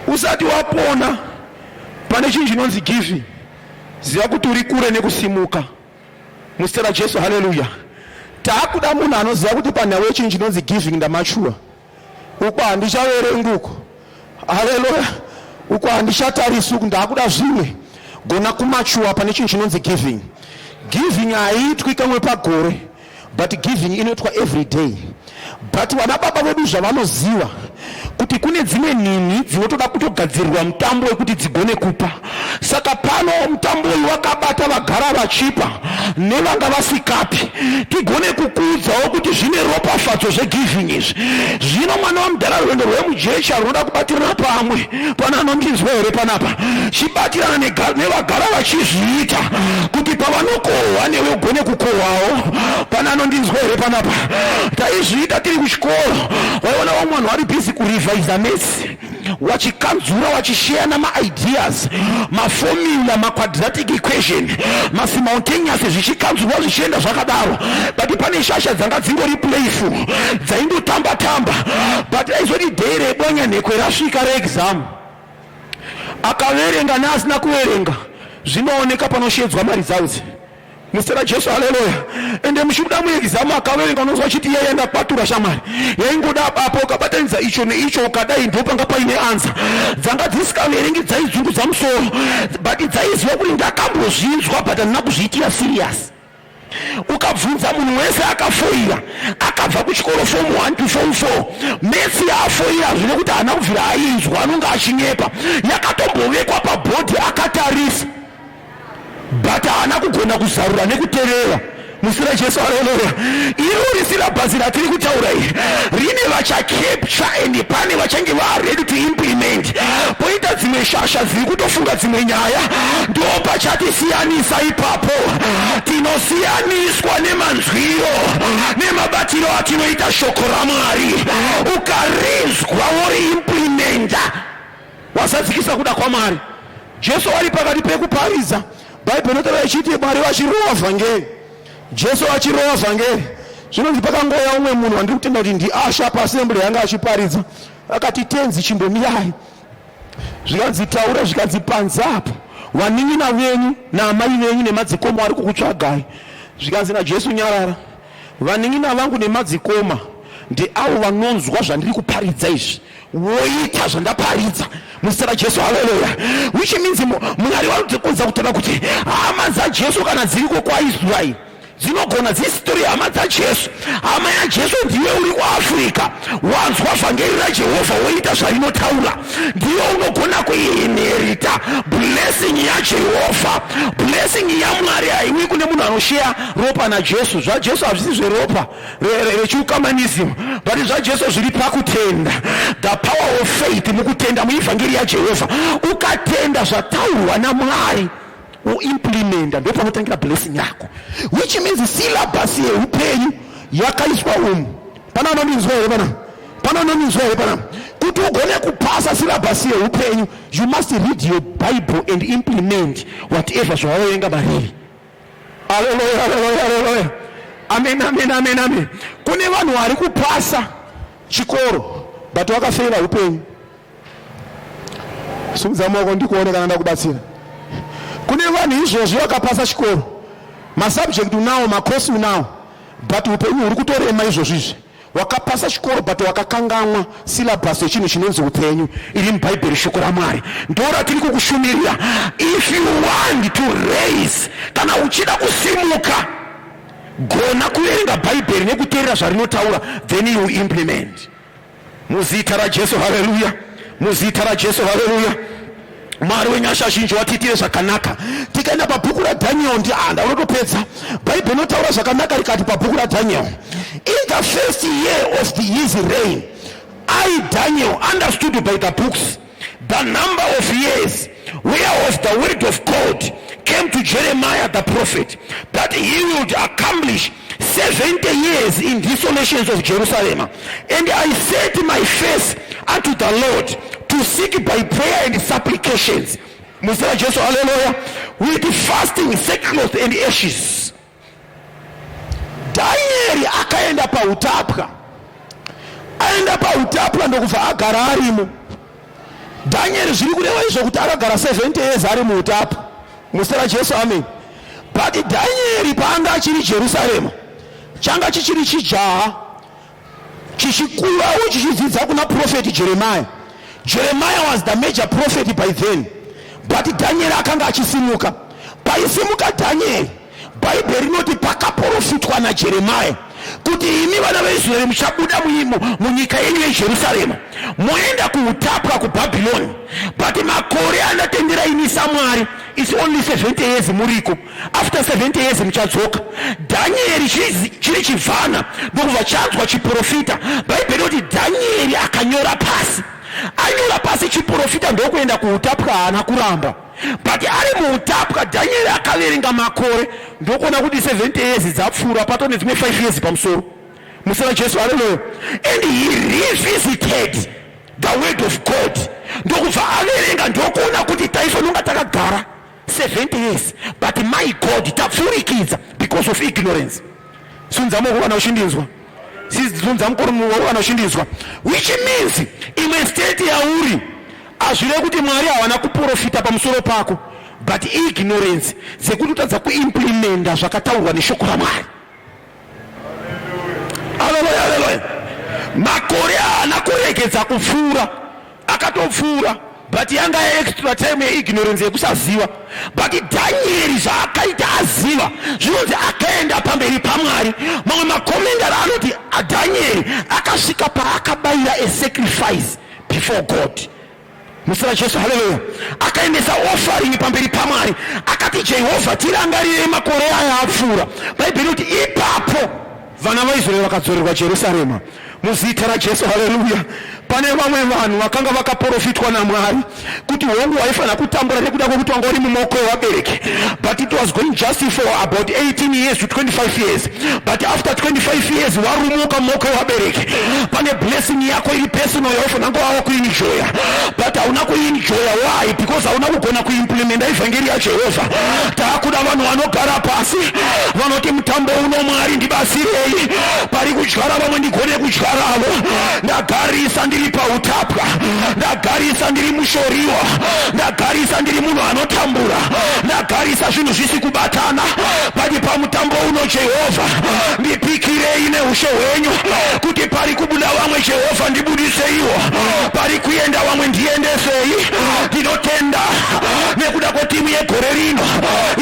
usati wapona pane chinhu chinonzi giving, ziva kuti uri kure nekusimuka. Muzita raJesu, haleluya. Taakuda munhu anoziva kuti panhau yechinhu chinonzi giving ndamachuwa. Uko handichaverengi uko, haleluya, uko handichatarisi uku, ndaakuda zvimwe. Gona kumachuwa pane chinhu chinonzi giving. Giving haiitwi kamwe pagore, but giving inoitwa every day. But vana baba vedu zvavanoziva kuti kune dzimwe nhinhi dzinotoda kutogadzirirwa mutambo wekuti dzigone kupa. Saka pano mutambo uyu wakabata vagara vachipa nevanga vasikapi, tigone kukuudzawo kuti zvine ropafadzo zvegiving izvi. Zvino mwana wamudhara, rwendo rwemujecha runoda kubatirana pamwe. Pana anondinzwa here panapa? Chibatirana nevagara vachizviita kuti pavanokohwa newe ugone kukohwawo. Pana anondinzwa here panapa? Taizviita tiri kuchikoro. Waiona vamwe vanhu vari busy kurevisa maths, wachikanzura, wachisheyana maideas, maformula, maquadratic equation, masimultaneous, zvichikanzurwa zvichienda zvakadaro. But pane shasha dzanga dzingori playful, dzaindotamba tamba, but aizoti day rebonya nhekwe rasvika reexam, akaverenga neasina kuverenga zvinooneka panoshedzwa maresults. Muzita raJesu, haleluya. Ende muchibuda muexam, akaverenga unonzwa achiti, "Yeye, ndakwatura shamwari, yaingoda apo ukabatanidza icho neicho ukadai, ndo panga paine answer." Dzanga dzisikaverengi dzaidzungudza musoro, but dzaiziva kuti ndakambozvinzwa, but handina kuzviitira serious. Ukabvunza munhu wese akafoira, akabva kuchikoro form 1 to form 4, maths yaafoira zvine kuti haana kubvira ainzwa, anonge achinyepa. Yakatombovekwa pabhodhi akatarisa, but haana kugona kuzarura nekuteerera. Muzita raJesu, haleluya. Irori syllabus ratiri kutaura iri rine vachacapture and pane vachange vaready to implement, poita dzimwe shasha dziri kutofunga dzimwe nyaya. Ndo pachatisiyanisa ipapo. Tinosiyaniswa nemanzwiro nemabatiro atinoita shoko raMwari. Ukarinzwa woriimplementa, wazadzikisa kuda kwaMwari. Jesu ari pakati pekuparidza, Bhaibheri inotaura ichiti Mwari vachirova vhangeri, Jesu achirova vhangeri, zvinonzi pakangoya umwe munhu wandiri kutenda kuti ndiusher paassembly yanga achiparidza, akati, "Tenzi, chimbomirai." Zvikanzi, "Taura." Zvikanzi, "Panze apo vanin'ina venyu naamai venyu nemadzikoma vari kukutsvagai." Zvikanzi naJesu, "Nyarara, vanin'ina vangu nemadzikoma ndeavo vanonzwa zvandiri kuparidza izvi woita zvandaparidza." Muzita raJesu, haleluya. Which means Mwari vanotikonza kutaura kuti hama dzaJesu kana dziriko kwaIsraeri dzinogona dzisitori hama dzaJesu. Hama yaJesu ndiwe uri kuAfrica, wanzwa vhangeri raJehovha woita zvarinotaura, ndiwe unogona kuinherita blessing yaJehovha. Blessing yaMwari haiwi kune munhu anosheya ropa naJesu. ZvaJesu hazvisi zveropa rechiukamanism, but zvaJesu zviri pakutenda, the power of faith, mukutenda muivhangeri yaJehovha. Ukatenda zvataurwa naMwari, uimplementa, ndo panotangira blessing yako. Which means syllabus yeupenyu yakaiswa umu. Pana anondinzwa here pana? Pana anondinzwa here pana? Kuti ugone kupasa syllabus yeupenyu, you must read your Bible and implement whatever zvawaverenga mariri. Haleluya, haleluya, haleluya. Amen, amen, amen, amen. Kune vanhu vari kupasa chikoro but vakafeira upenyu. Simudza maoko ndikuone kana ndakubatsira. Kune vanhu izvozvi vakapasa chikoro, masubject unawo, makosi unawo, but upenyu huri kutorema izvozvi izvi. Wakapasa chikoro but wakakangamwa syllabus yechinhu chinonzi upenyu iri muBhaibheri, shoko raMwari ndoratiri kukushumirira. If you want to raise, kana uchida kusimuka, gona kuverenga Bhaibheri nekuteerera zvarinotaura, then you implement. Muzita raJesu, haleluya. Muzita raJesu, haleluya. Mwari wenyasha zhinji watiitire zvakanaka. Tikaenda pabhuku raDaniel, ndi ah, ndaunotopedza. Bhaibheri rinotaura zvakanaka rikati pabhuku raDaniel, in the first year of his reign, I Daniel understood by the books the number of years whereof the word of God came to Jeremiah the prophet, that he would accomplish 70 years in desolations of Jerusalem. And I set my face unto the Lord to seek by prayer and supplications. Muzita raJesu, haleluya. With fasting, sackcloth and ashes. Dhanieri akaenda pautapwa, aenda pautapwa ndokubva agara arimo. Dhanieri zviri kureva izvo kuti akagara 70 years ari muutapwa. Muzita raJesu, amen. But Dhanieri paanga achiri Jerusarema, changa chichiri chijaha chichikurawo chichidzidza kuna prophet Jeremiah. Jeremiah was the major prophet by then, but Daniel akanga achisimuka. Paisimuka Daniel, Bhaibheri rinoti pakaprofitwa naJeremiah kuti imi vana veIsraeri muchabuda munyika yenyu yeJerusarema moenda kuutapwa kuBhabhironi, but makore andatendera ini saMwari is only 70 years muriko. After 70 years muchadzoka. Dhanieri chiri chivhana ndokubva chanzwa chiprofita. Bhaibheri rinoti Dhanieri akanyora pasi, anyora pasi chiprofita ndokuenda kuutapwa, haana kuramba, but ari muutapwa Dhanieri akaverenga makore ndokuona kuti 70 years dzapfuura, pato nedzimwe 5 years pamusoro. Musera Jesu, haleluya. And he revisited the word of God ndokubva averenga ndokuona kuti taifanonga takagara 70 years, but my God, tapfurikidza because of ignorance. Sunza moko kana uchindinzwa, sunza mukoro kana uchindinzwa, which means imwe state yauri hazvirevi kuti Mwari hawana kuprofita pamusoro pako, but ignorance dzekuti utadza kuimplementa zvakataurwa neshoko raMwari. Haleluya, haleluya. Makore haana kuregedza kupfuura, akatopfuura, but yanga extra time yeignorance yekusaziva. But Dhanieri zvaakaita aziva, zvinonzi akaenda pamberi paMwari. Mamwe makomendari anoti Dhanieri akasvika paakabayira a sacrifice before God. Muzita raJesu, haleluya. Akaendesa offering pamberi paMwari, akati, Jehovha, tirangarirei makore aya apfuura. Bhaibheri rinoti ipapo vana vaIsraeri vakadzorerwa Jerusarema. Muzita raJesu, haleluya. Pane vamwe vanhu vakanga vakaprofitwa naMwari kuti hongu waifanira kutambura nekuda kwekuti wanga uri mumaoko evabereki, but it was going just for about 18 years to 25 years, but after 25 years warumuka mumaoko evabereki, pane blessing yako iri personal yaufanira kunge wava kuenjoya, but hauna kuenjoya. Why? Because hauna kugona kuimplementa evhangeri yaJehovha. Taakuda vanhu vanogara pasi vanoti, mutambo uno Mwari ndibatsirei, pari kudyara vamwe ndigone kudyaravo. Ndagarisa ndiri pautapwa, ndagarisa ndiri mushoriwa, ndagarisa ndiri munhu anotambura, ndagarisa zvinhu zvisi kubatana, but pamutambo uno Jehovha ndipikirei neushe hwenyu kuti pari kubuda vamwe, Jehovha ndibudiseiwo, pari kuenda vamwe ndiendesei. Ndinotenda nekuda kwetheme yegore rino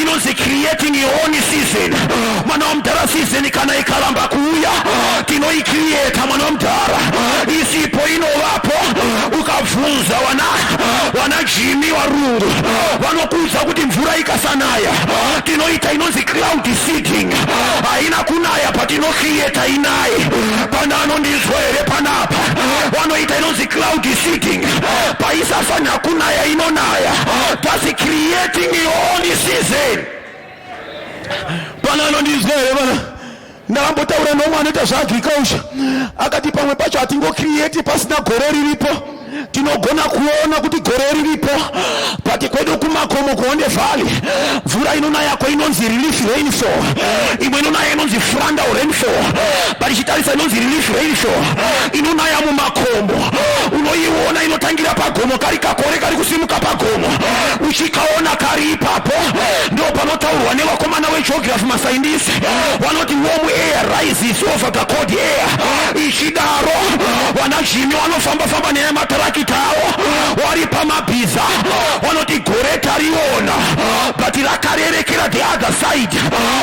inonzi "Creating Your Own Season". Mwana wamudhara, season kana ikaramba kuuya, tinoicreata. Mwana wamudhara, isipo inovapo. Ukabvunza wana Jimi warungu, vanokuudza kuti mvura ikasanaya tinoita inonzi cloud seeding. Haina kunaya, patinocreata inaye. Pana anondinzwa here panapa? Vanoita inonzi cloud seeding, paisafanira kunaya inonaya. That's creating your own season. Pana anondinzwa here pana? Ndakambotaura nomwe anoita zvaagriculture, akati pamwe pacho hatingocreate pasina gore riripo. Tinogona kuona kuti gore riripo, but kwedu kumakomo kuHonde Valley mvura inonayako inonzi relief rainfall, imwe inonaya inonzi frontal rainfall, but ichitarisa inonzi relief rainfall inonaya mumakomo. Unoiona inotangira pagomo, kari kakore kari kusimuka pagomo, uchikaona kari ipapo. Ndo panotaurwa nevakomana vegeography, mascientist vanoti warm air rises over the cold air. Ichidaro, vana Jimi vanofamba famba nematarakita avo vari pamabhiza, vanoti gore tariona, but rakarerekera the other side,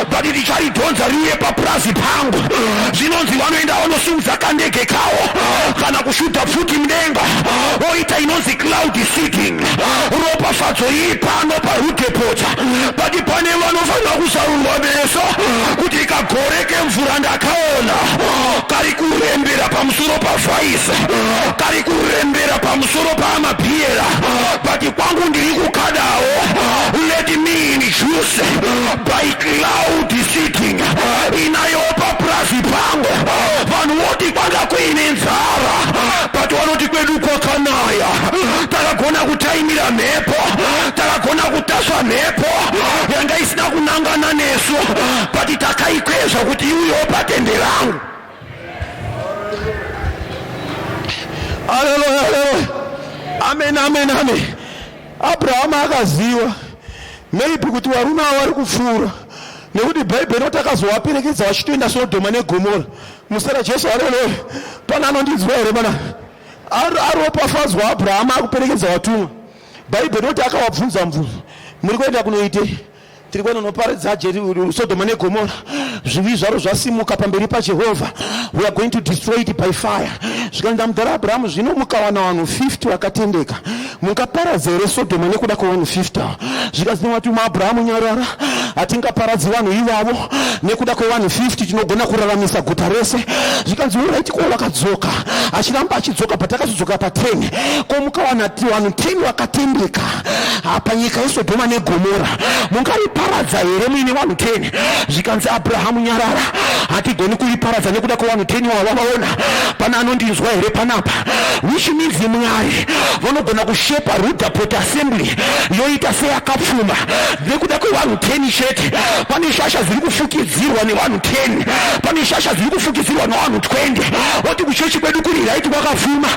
but ticharidhonza riuye papurazi pangu. Zvinonzi vanoenda vanosimudza kandege kavo kana kushuta pfuti mudenga, oita inonzi cloud seeding. Ropafadzo iyi pano paRoodepoort, but pane vanofanira kusarurwa meso kuti kagore kemvura ndakaona kari kurembera pamusoro pavhaisi, kari kurembera pamusoro paamabhiyera, but kwangu ndiri kukadawo. Let me induce by cloud seeding inayo papurazi pangu. Vanhu voti kwanga kuine nzara, but vanoti kwedu kwakanaya. Takagona kutaimira mhepo, takagona kutasva mhepo yanga isina kunangana nesu, but takaikwezva kuti iuyewo patende rangu. Haleluya, haleluya, amen, amen, amen. Abrahamu akaziva maybe kuti varume ava vari kupfuura, nekuti Bhaibheri rinoti akazovaperekedza vachitoenda Sodhoma neGomora. Musara Jesu, haleluya. Pana anondinzwa here? Pana aropafadzwa Abrahamu akuperekedza vatumwa. Bhaibheri rinoti akavabvunza mubvunzo: "Muri kuenda kunoitei?" "Tiri kuenda unoparidza Sodhoma neGomora. Zvivi zvaro zvasimuka pamberi paJehovha. We are going to destroy it by fire." Zvikanzi, "Mudhara Abrahamu, zvino mukawana vanhu 50 vakatendeka, mungaparadza here Sodhoma nekuda kwevanhu 50 ava?" Zvikanzi nevatumwa, "Abrahamu, nyarara. Hatingaparadzi vanhu ivavo nekuda kwevanhu 50. Tinogona kuraramisa guta rese." Zvikanzi, "Alright, ko vakadzoka?" Achiramba achidzoka, but akazodzoka pa10. "Ko mukawana vanhu 10 vakatendeka panyika yeSodhoma neGomora, mungariparadza here muine vanhu 10?" Zvikanzi, "Abrahamu, nyarara. Hatigoni kuriparadza nekuda kwevanhu 10 wavavaona." Pana anondinzwa here panapa? Which means Mwari vanogona kushepa Roodepoort Assembly yoita seyakapfuma nekuda kwevanhu 10 chete. Pane shasha dziri kufukidzirwa nevanhu 10, pane shasha dziri kufukidzirwa nevanhu 20. Oti kuchechi kwedu kuri right, kwakapfuma,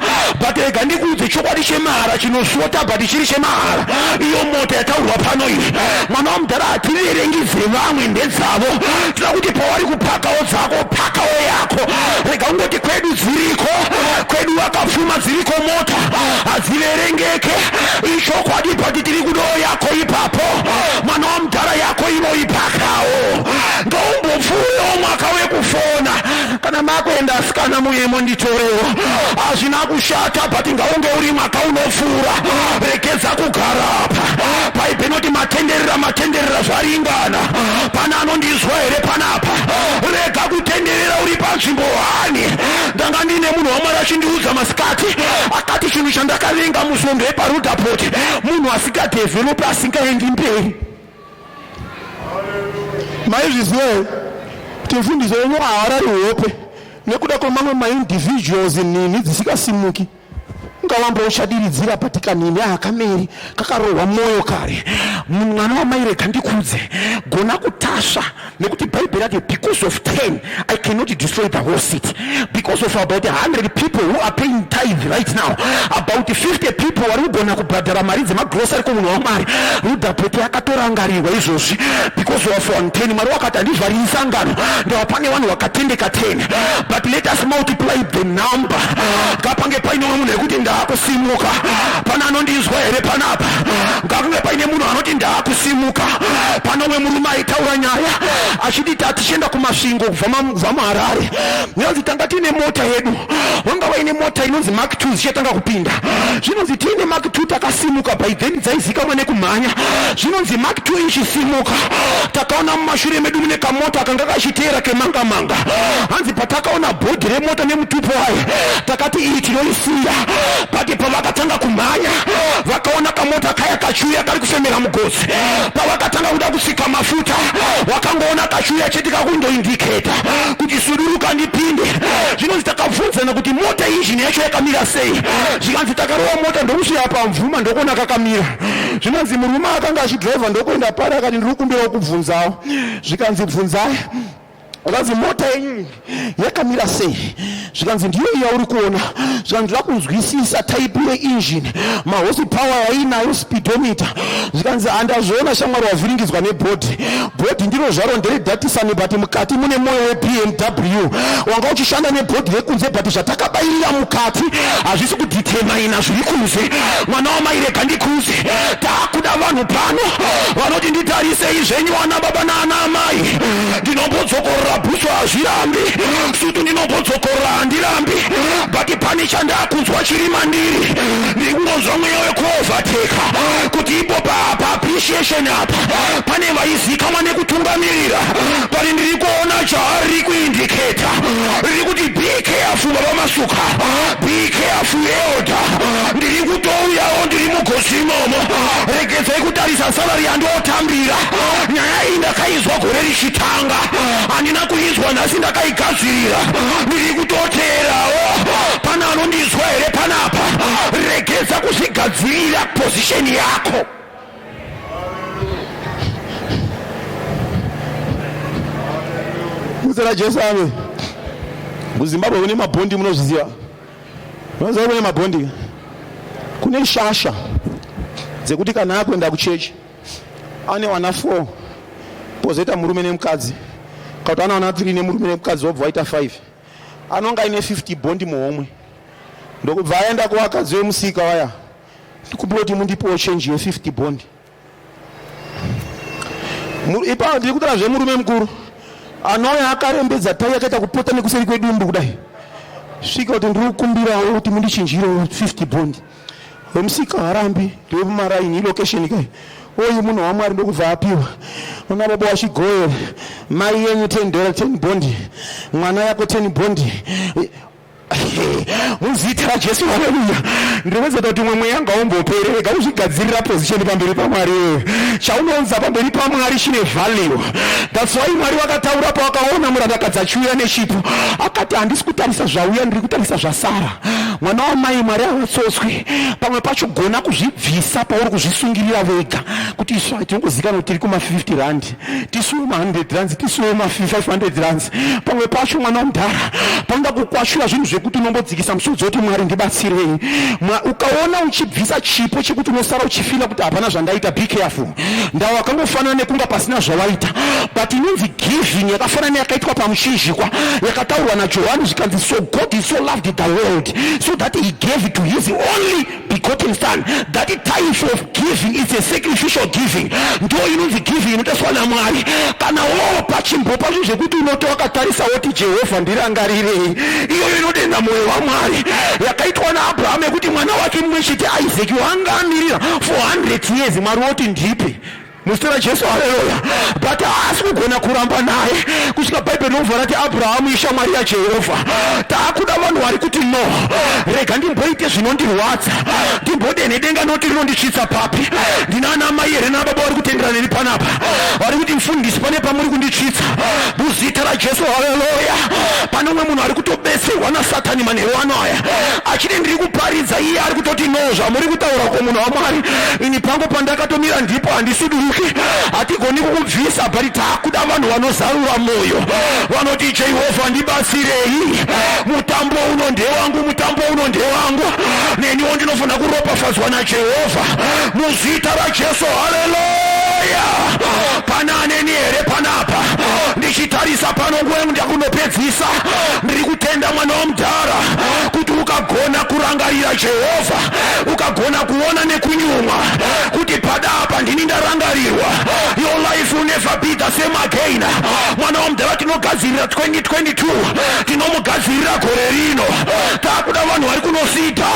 but rega ndikuudze chokwadi chemahara chinosvota, but chiri chemahara. Iyo mota yataurwa pano iyi, mwana wamudhara, hativerengidze vamwe, ndedzavo. Toda kuti pavari kupakawo dzako, pakawo yako. Rega ungoti kwedu dziriko, kwedu vakapfuma, dziriko mota, hadziverengeke, ichokwadi, but tiri kudawo yako ipapo. Mwana wamudhara, yako inoipakawo. Ngaumbopfuurewo mwaka wekufona. Kana makuenda, asikana, muyemo nditorewo. Hazvina kushata, but ngaunge uri mwaka unopfuura. Regedza kugara apa. Bhaibheri inoti matenderera, matenderera zvaringana. Pana anondizwa here panapa? Rega kutenderera uri panzvimbo hani. Ndanga ndine munhu waMwari achindiudza masikati, akati chinhu chandakavenga musvondo yepaRoodepoort, munhu asingadevelopi, asingaendi mberi. Maizviziva here kuti mfundiso yenyu haarari hope nekuda kwemamwe maindividuals, nini dzisikasimuki? Ungawamba uchadiridzira patika nini akameri kakarohwa mwoyo kare. Mwana wamai, rega ndikudze, gona kutasva, nekuti Bhaibheri rati, "Because of 10 I cannot destroy the whole city." Because of about 100 people who are paying tithe right now, about 50 people vari kugona kubhadhara mari dzemagrosari kumunhu waMwari, Roodepoort yakatorangarirwa izvozvi because of 110. Mwari wakati, "Handivhariri sangano, ndava pane vanhu vakatendeka 10." But let us multiply the number. Ngapange paine munhu ekuti ndaakusimuka. Pana anondinzwa here panapa? Ngakunge paine munhu anoti ndaakusimuka. Pane umwe murume aitaura nyaya achiti tatichienda kuMasvingo kubva muHarare, yanzi tanga tiine mota yedu. Vanga vaine mota inonzi Mark 2 zichatanga kupinda. Zvinonzi tiine Mark 2 takasimuka, by then dzaizikamwa nekumhanya. Zvinonzi Mark 2 ichisimuka, takaona mumashure medu mune kamota kanga kachiteera kemanga manga. Hanzi patakaona bhodhi remota nemutupo wayo, takati iyi tinoisiya. But pavakatanga kumhanya, vakaona kamota kaya kachiuya kari kufemera mugotsi. Pavakatanga kuda kusika mafuta, vakangoona Kungokaona kachiuya chete kakundoindiketa kuti suduruka ndipinde. Zvinonzi takabvunzana kuti mota injini yacho yakamira sei, zvikanzi takarova mota ndokusvika pamvuma ndokuona kakamira. Zvinonzi murume akanga achidhiraivha ndokuenda pari akati ndiri kukumbirawo kubvunzawo, zvikanzi bvunzai. Zvikanzi mota yenyu iyi yakamira sei? Zvikanzi ndiyo iya uri kuona. Zvikanzi ndoda kunzwisisa type yeengine, mahorse power yainayo, speedometer. Zvikanzi handazviona shamwari, wavhiringidzwa nebhodhi. Bhodhi ndiro zvaro ndereDatisani, but mukati mune moyo weBMW. Wanga uchishanda nebhodhi rekunze, but zvatakabairira mukati hazvisi kudetermina zviri kunze. Mwana wamai, rega ndikuze, taakuda vanhu pano vanoti nditarisei zvenyu ana baba naana amai. Ndinombodzokorora bhutsu hazvirambi, sutu ndinombodzokorora handirambi, but pane chandakunzwa chiri mandiri. Ndiri kungonzwa mweya wekuovateka kuti ipo pa appreciation apa pane vaizikanwa nekutungamirira, but ndiri kuona chaari kuindiketa riri kuti be careful baba Masuka, be careful elder, ndiri kutouyawo, ndiri mugosi imomo. Regedzai kutarisa salary yandotambira. Nyaya iyi ndakainzwa gore richitanga, handina kuinzwa nhasi, ndakaigadzirira, ndiri kutoteerawo. Pana anondinzwa here panapa? Regedza kuzvigadzirira position yako. Muzita raJesu, amen. KuZimbabwe kune mabhondi, munozviziva? Unoziva kune mabhondi, kune shasha dzekuti kana akuenda kuchechi ane wana 4, pozoita murume nemukadzi, kana kuti ana wana 3 nemurume nemukadzi, wobva waita 5, anonga aine 50 bhondi muhomwe, ndokubva aenda kuvakadzi vemusika vaya, ndikumbira kuti mundipewo chenji ye50 bhondi. Ipapo ndiri kutaura zvemurume mukuru anouya akarembedza tai yakaita kupota nekuseri kwedumbu kudai, svika kuti ndiri kukumbirawo kuti mundichinjirewo 50 bond. Wemusika harambi, ndewemumaraini, ilocation kai, oyu munhu waMwari, ndokubva apiwa. Una baba wachigoyera, mai yenyu 10 dollar, 10 bond, mwana yako 10 bond, muzita raJesu, haleluya. Ndinowedzera kuti umwe mweya ngaumbopere. Rega kuzvigadzirira position pamberi paMwari. Wewe chaunounza pamberi paMwari chine value. That's why Mwari vakataura pavakaona murandakadzi achiuya nechipo, akati handisi kutarisa zvauya, ndiri kutarisa zvasara. Mwana wamai, Mwari havatsotswi. Pamwe pacho gona kuzvibvisa pauri kuzvisungirira vega kuti isu tinongozikanwa kuti tiri kuma 50 rand, tisuwe ma100 rands, tisuwe ma500 rands. Pamwe pacho, mwana wamudhara, panoda kukwashura zvinhu zvekuti unombodzikisa musodzi woti Mwari ndibatsirei. Ukaona uchibvisa chipo chekuti unosara uchifila kuti hapana zvandaita, be careful. Ndawo akangofanana nekunga pasina zvawaita, but inonzi giving yakafanana neyakaitwa pamuchinjikwa, yakataurwa naJohani, zvikanzi so God is so loved the world so that he gave to his only begotten son. That type of giving is a sacrificial giving. Ndo inonzi giving inotaswa naMwari. Kana wopa, chimbopa zvinhu zvekuti unoti wakatarisa woti Jehovha ndirangarirei. Iyoyo inodenha mwoyo waMwari, yakaitwa naAbrahamu yekuti mwana wake mumwe chete Isaac wanga amirira for 100 years, Mwari woti ndipe, muzita raJesu, haleluya. But haasi kugona kuramba naye kusvika Bhaibheri rinobva rati Abrahamu ishamwari yaJehovha. Taakuda vanhu vari kuti no, rega ndimboite zvinondirwadza, ndimbodenhe denga noti rinondisvitsa papi. Ndina ana mai here nababa vari kutendera neni panapa, vari kuti mufundisi pane pamuri kunditsvitsa? Muzita raJesu, haleluya. Pane umwe munhu ari kutobetserwa naSatani manheru ano aya, achiti ndiri kuparidza, iye ari kutoti no, zvamuri kutaura ko munhu waMwari, ini pangu pandakatomira ndipo handisuduruki, hatigoni kukubvisa. But taakuda vanhu vanozarura mwoyo, vanoti Jehovha ndibatsirei, mutambo uno ndewangu, mutambo uno ndewangu, neniwo ndinofanira kuropafadzwa naJehovha, muzita raJesu, haleluya. Pana aneni here panapa? Ndichitarisa pano nguva yangu ndakunopedzisa. Ndiri kutenda, mwana wamudhara, kuti ukagona kurangarira Jehovha, ukagona kuona nekunyumwa kuti pada apa ndini ndarangarirwa, your life will never be the same again. Mwana wamudhara, tinogadzirira 2022, tinomugadzirira gore rino. Taakuda vanhu vari kunosida,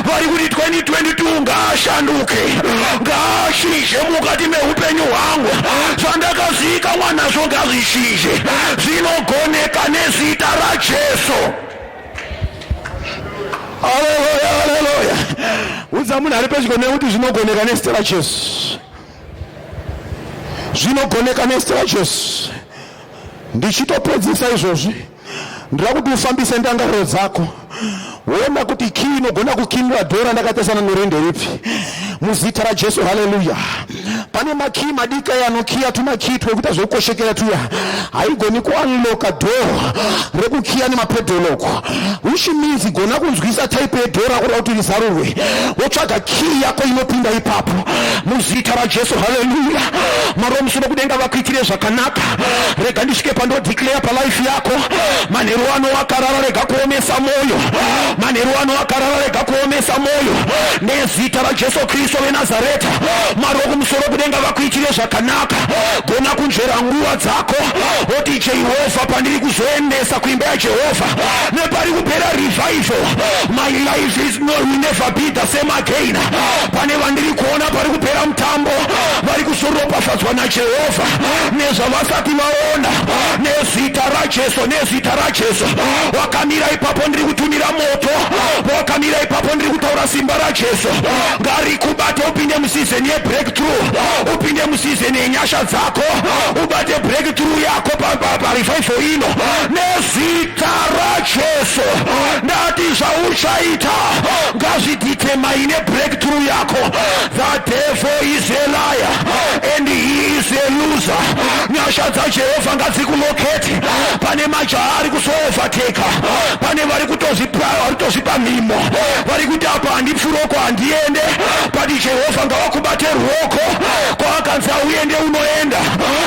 vari kuti 2022 ngaashanduke, ngaashinje mukati meupenyu hwangu, zvandakazivikanwa nazvo ngazvishinje. Zvinogoneka nezita raJesu. Haleluya, haleluya. Udza munhu ari pedyo nekuti zvinogoneka nezita raJesu, zvinogoneka nezita raJesu. Ndichitopedzisa izvozvi, ndinoda kuti ufambise ndangariro dzako woona kuti kii inogona kukinura dhora ndakatarisana norende ripi muzita raJesu. Haleluya! Pane makii madiki aya anokiya tumakii twekuita zvekukoshekera tuya, haigoni kuunlocka door rekukiya nemapadlock, which means gona kunzwisa type yedhoo rako rakuti rizarurwe, wotsvaga kii yako inopinda ipapo muzita raJesu. Haleluya! Mwari womusoro kudenga vakuitire zvakanaka. Rega ndisvike pandodeclare palife yako manheru ano. Wakarara, rega kuomesa mwoyo. Manheru ano wakarara, rega kuomesa mwoyo nezita raJesu Kristu veNazareta. Mwari wokumusoro kudenga vakuitire zvakanaka. Gona kunzvera nguva dzako, oti, "Jehovha, pandiri kuzoendesa kuimba yaJehovha nepari kupera revival, my life is no, will never be the same again." Pane vandiri kuona pari kupera mutambo vari kuzoropafadzwa naJehovha nezvavasati vaona nezita raJesu, nezita raJesu. Wakamira ipapo, ndiri kutumira moto. Wakamira ipapo, ndiri kutaura simba raJesu ngarikubate, upinde museason yebreakthrough, upinde museason yenyasha dzako, ubate breakthrough yako parevival ino nezita raJesu. Ndati zvauchaita ngazvidetermine breakthrough yako. The devil is a liar and he is a loser. Nyasha dzaJehovha ngadzikulocate. Pane majaha ari kusoovertaka, pane vari kutozvipa mhimo, vari kuti apa handipfuroko, handiende, but Jehovha ngavakubate ruoko. Kwawakanzi auende, unoenda.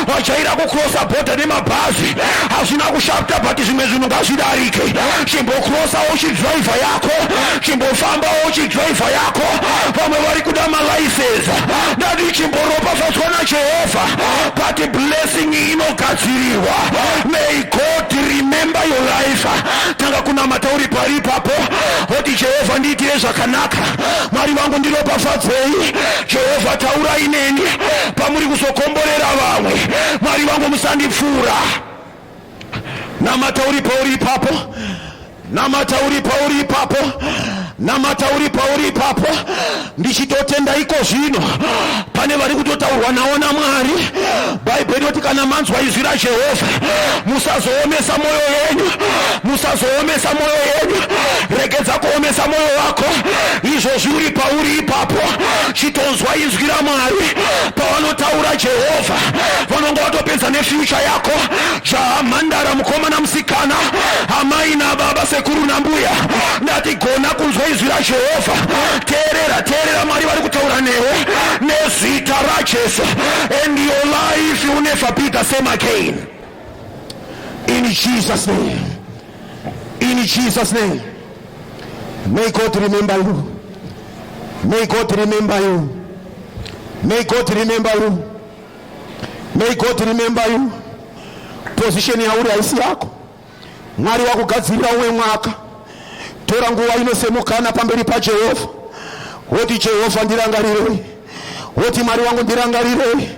Vachaira kucrossa bhodha nemabhazi, hazvina kushata, but zvimwe zvinhu ngazvidarike. Chimbocrossawo uchidhiraivha yako, chimbofambawo uchidhiraivha yako. Vamwe vari kuda malicense, ndati chimboropafadzwa naJehovha, but blessing inogadzirirwa. May God remember your life. Tanga kunamata uri pari ipapo, oti, "Jehovha, ndiitire zvakanaka. Mwari vangu, ndiropafadzei. Jehovha, taurai neni pamuri kuzokomborera vamwe. Mwari vangu, musandipfuura." Namata uri pauri ipapo, namata uri pauri ipapo, namata uri pauri ipapo. Ndichitotenda iko zvino pane vari kutotaurwa nawo naMwari. Bhaibheri rinoti kana manzwa izwi raJehovha, musazoomesa mwoyo yenyu, musazoomesa mwoyo yenyu. Regedza kuomesa mwoyo wako izvozvi uri pauri ipapo. Chitonzwa izwi raMwari pavanotaura. Jehovha vanonga vatopedza nefuture yako. Jahamhandara, mukomana, musikana, amai nababa, sekuru nambuya, ndati gona kunzwa izwi raJehovha. Teerera, teerera, Mwari vari kutaura newe nezita raJesu, and your life will never be the same again in Jesus' name, in Jesus' name. May God remember you. May God remember you. May God remember you. May God remember you. Position yauri haisi yako. Mwari wakugadzirira umwe mwaka. Tora nguva inosemukana pamberi paJehovha, woti, "Jehovha, ndirangarirei." Woti, "Mwari wangu, ndirangarirei.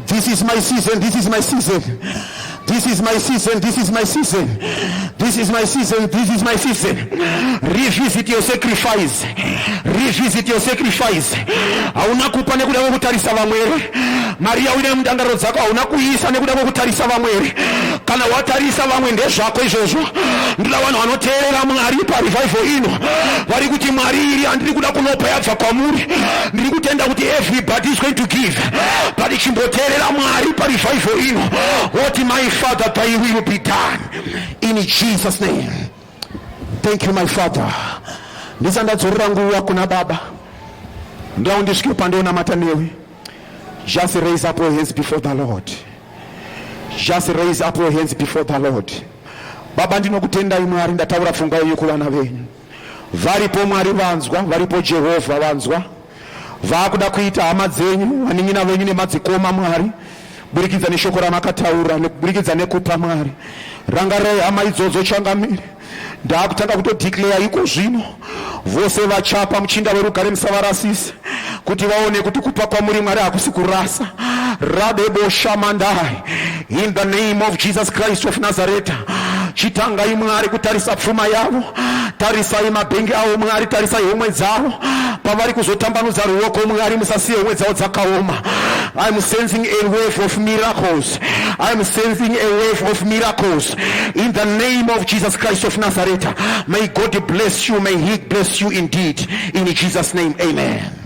This is my season. This is my season. This is my season. This is my season. This is my season. This is my season." Revisit your sacrifice. Revisit your sacrifice. Hauna kupa nekuda kwekutarisa vamwe here? Mari yauine mundangariro dzako, hauna kuisa nekuda kwekutarisa vamwe here? Kana watarisa vamwe, ndezvako izvozvo. Ndoda vanhu vanoteerera Mwari parevival ino, vari kuti, "Mwari, iri handiri kuda kunopa, yabva kwamuri. Ndiri kutenda kuti everybody is going to give." But chimboteerera Mwari parevival ino, woti, "My Father, thy will be done in Jesus' name." Thank you, my Father. Ndisandadzorera nguva kuna baba, ndau ndisvike pandonamata newe. Just raise up your hands before the Lord. Just raise up your hands before the Lord. Baba, ndinokutendai Mwari. Ndataura pfungwa yenyu kuvana venyu varipo. Mwari vanzwa, varipo Jehovha vanzwa, vaakuda kuita hama dzenyu, vanin'ina venyu nemadzikoma. Mwari, burikidza neshoko ramakataura nekuburikidza nekupa, Mwari, rangarirai hama idzodzo. Changamire, ndaakutanga kutodeclare iko zvino, vose vachapa, muchinda werugare, musavarasise, kuti vaone kuti kupa kwamuri Mwari hakusi kurasa. Radeboshamandai, in the name of Jesus Christ of Nazareth, chitangai Mwari kutarisa pfuma yavo. Tarisai mabhengi avo Mwari, tarisai homwe dzavo pavari kuzotambanudza ruoko. Mwari, musasiye homwe dzavo dzakaoma. I'm sensing a wave of miracles. I'm sensing a wave of miracles. In the name of Jesus Christ of Nazareth, may God bless you. May He bless you indeed. In Jesus' name, amen.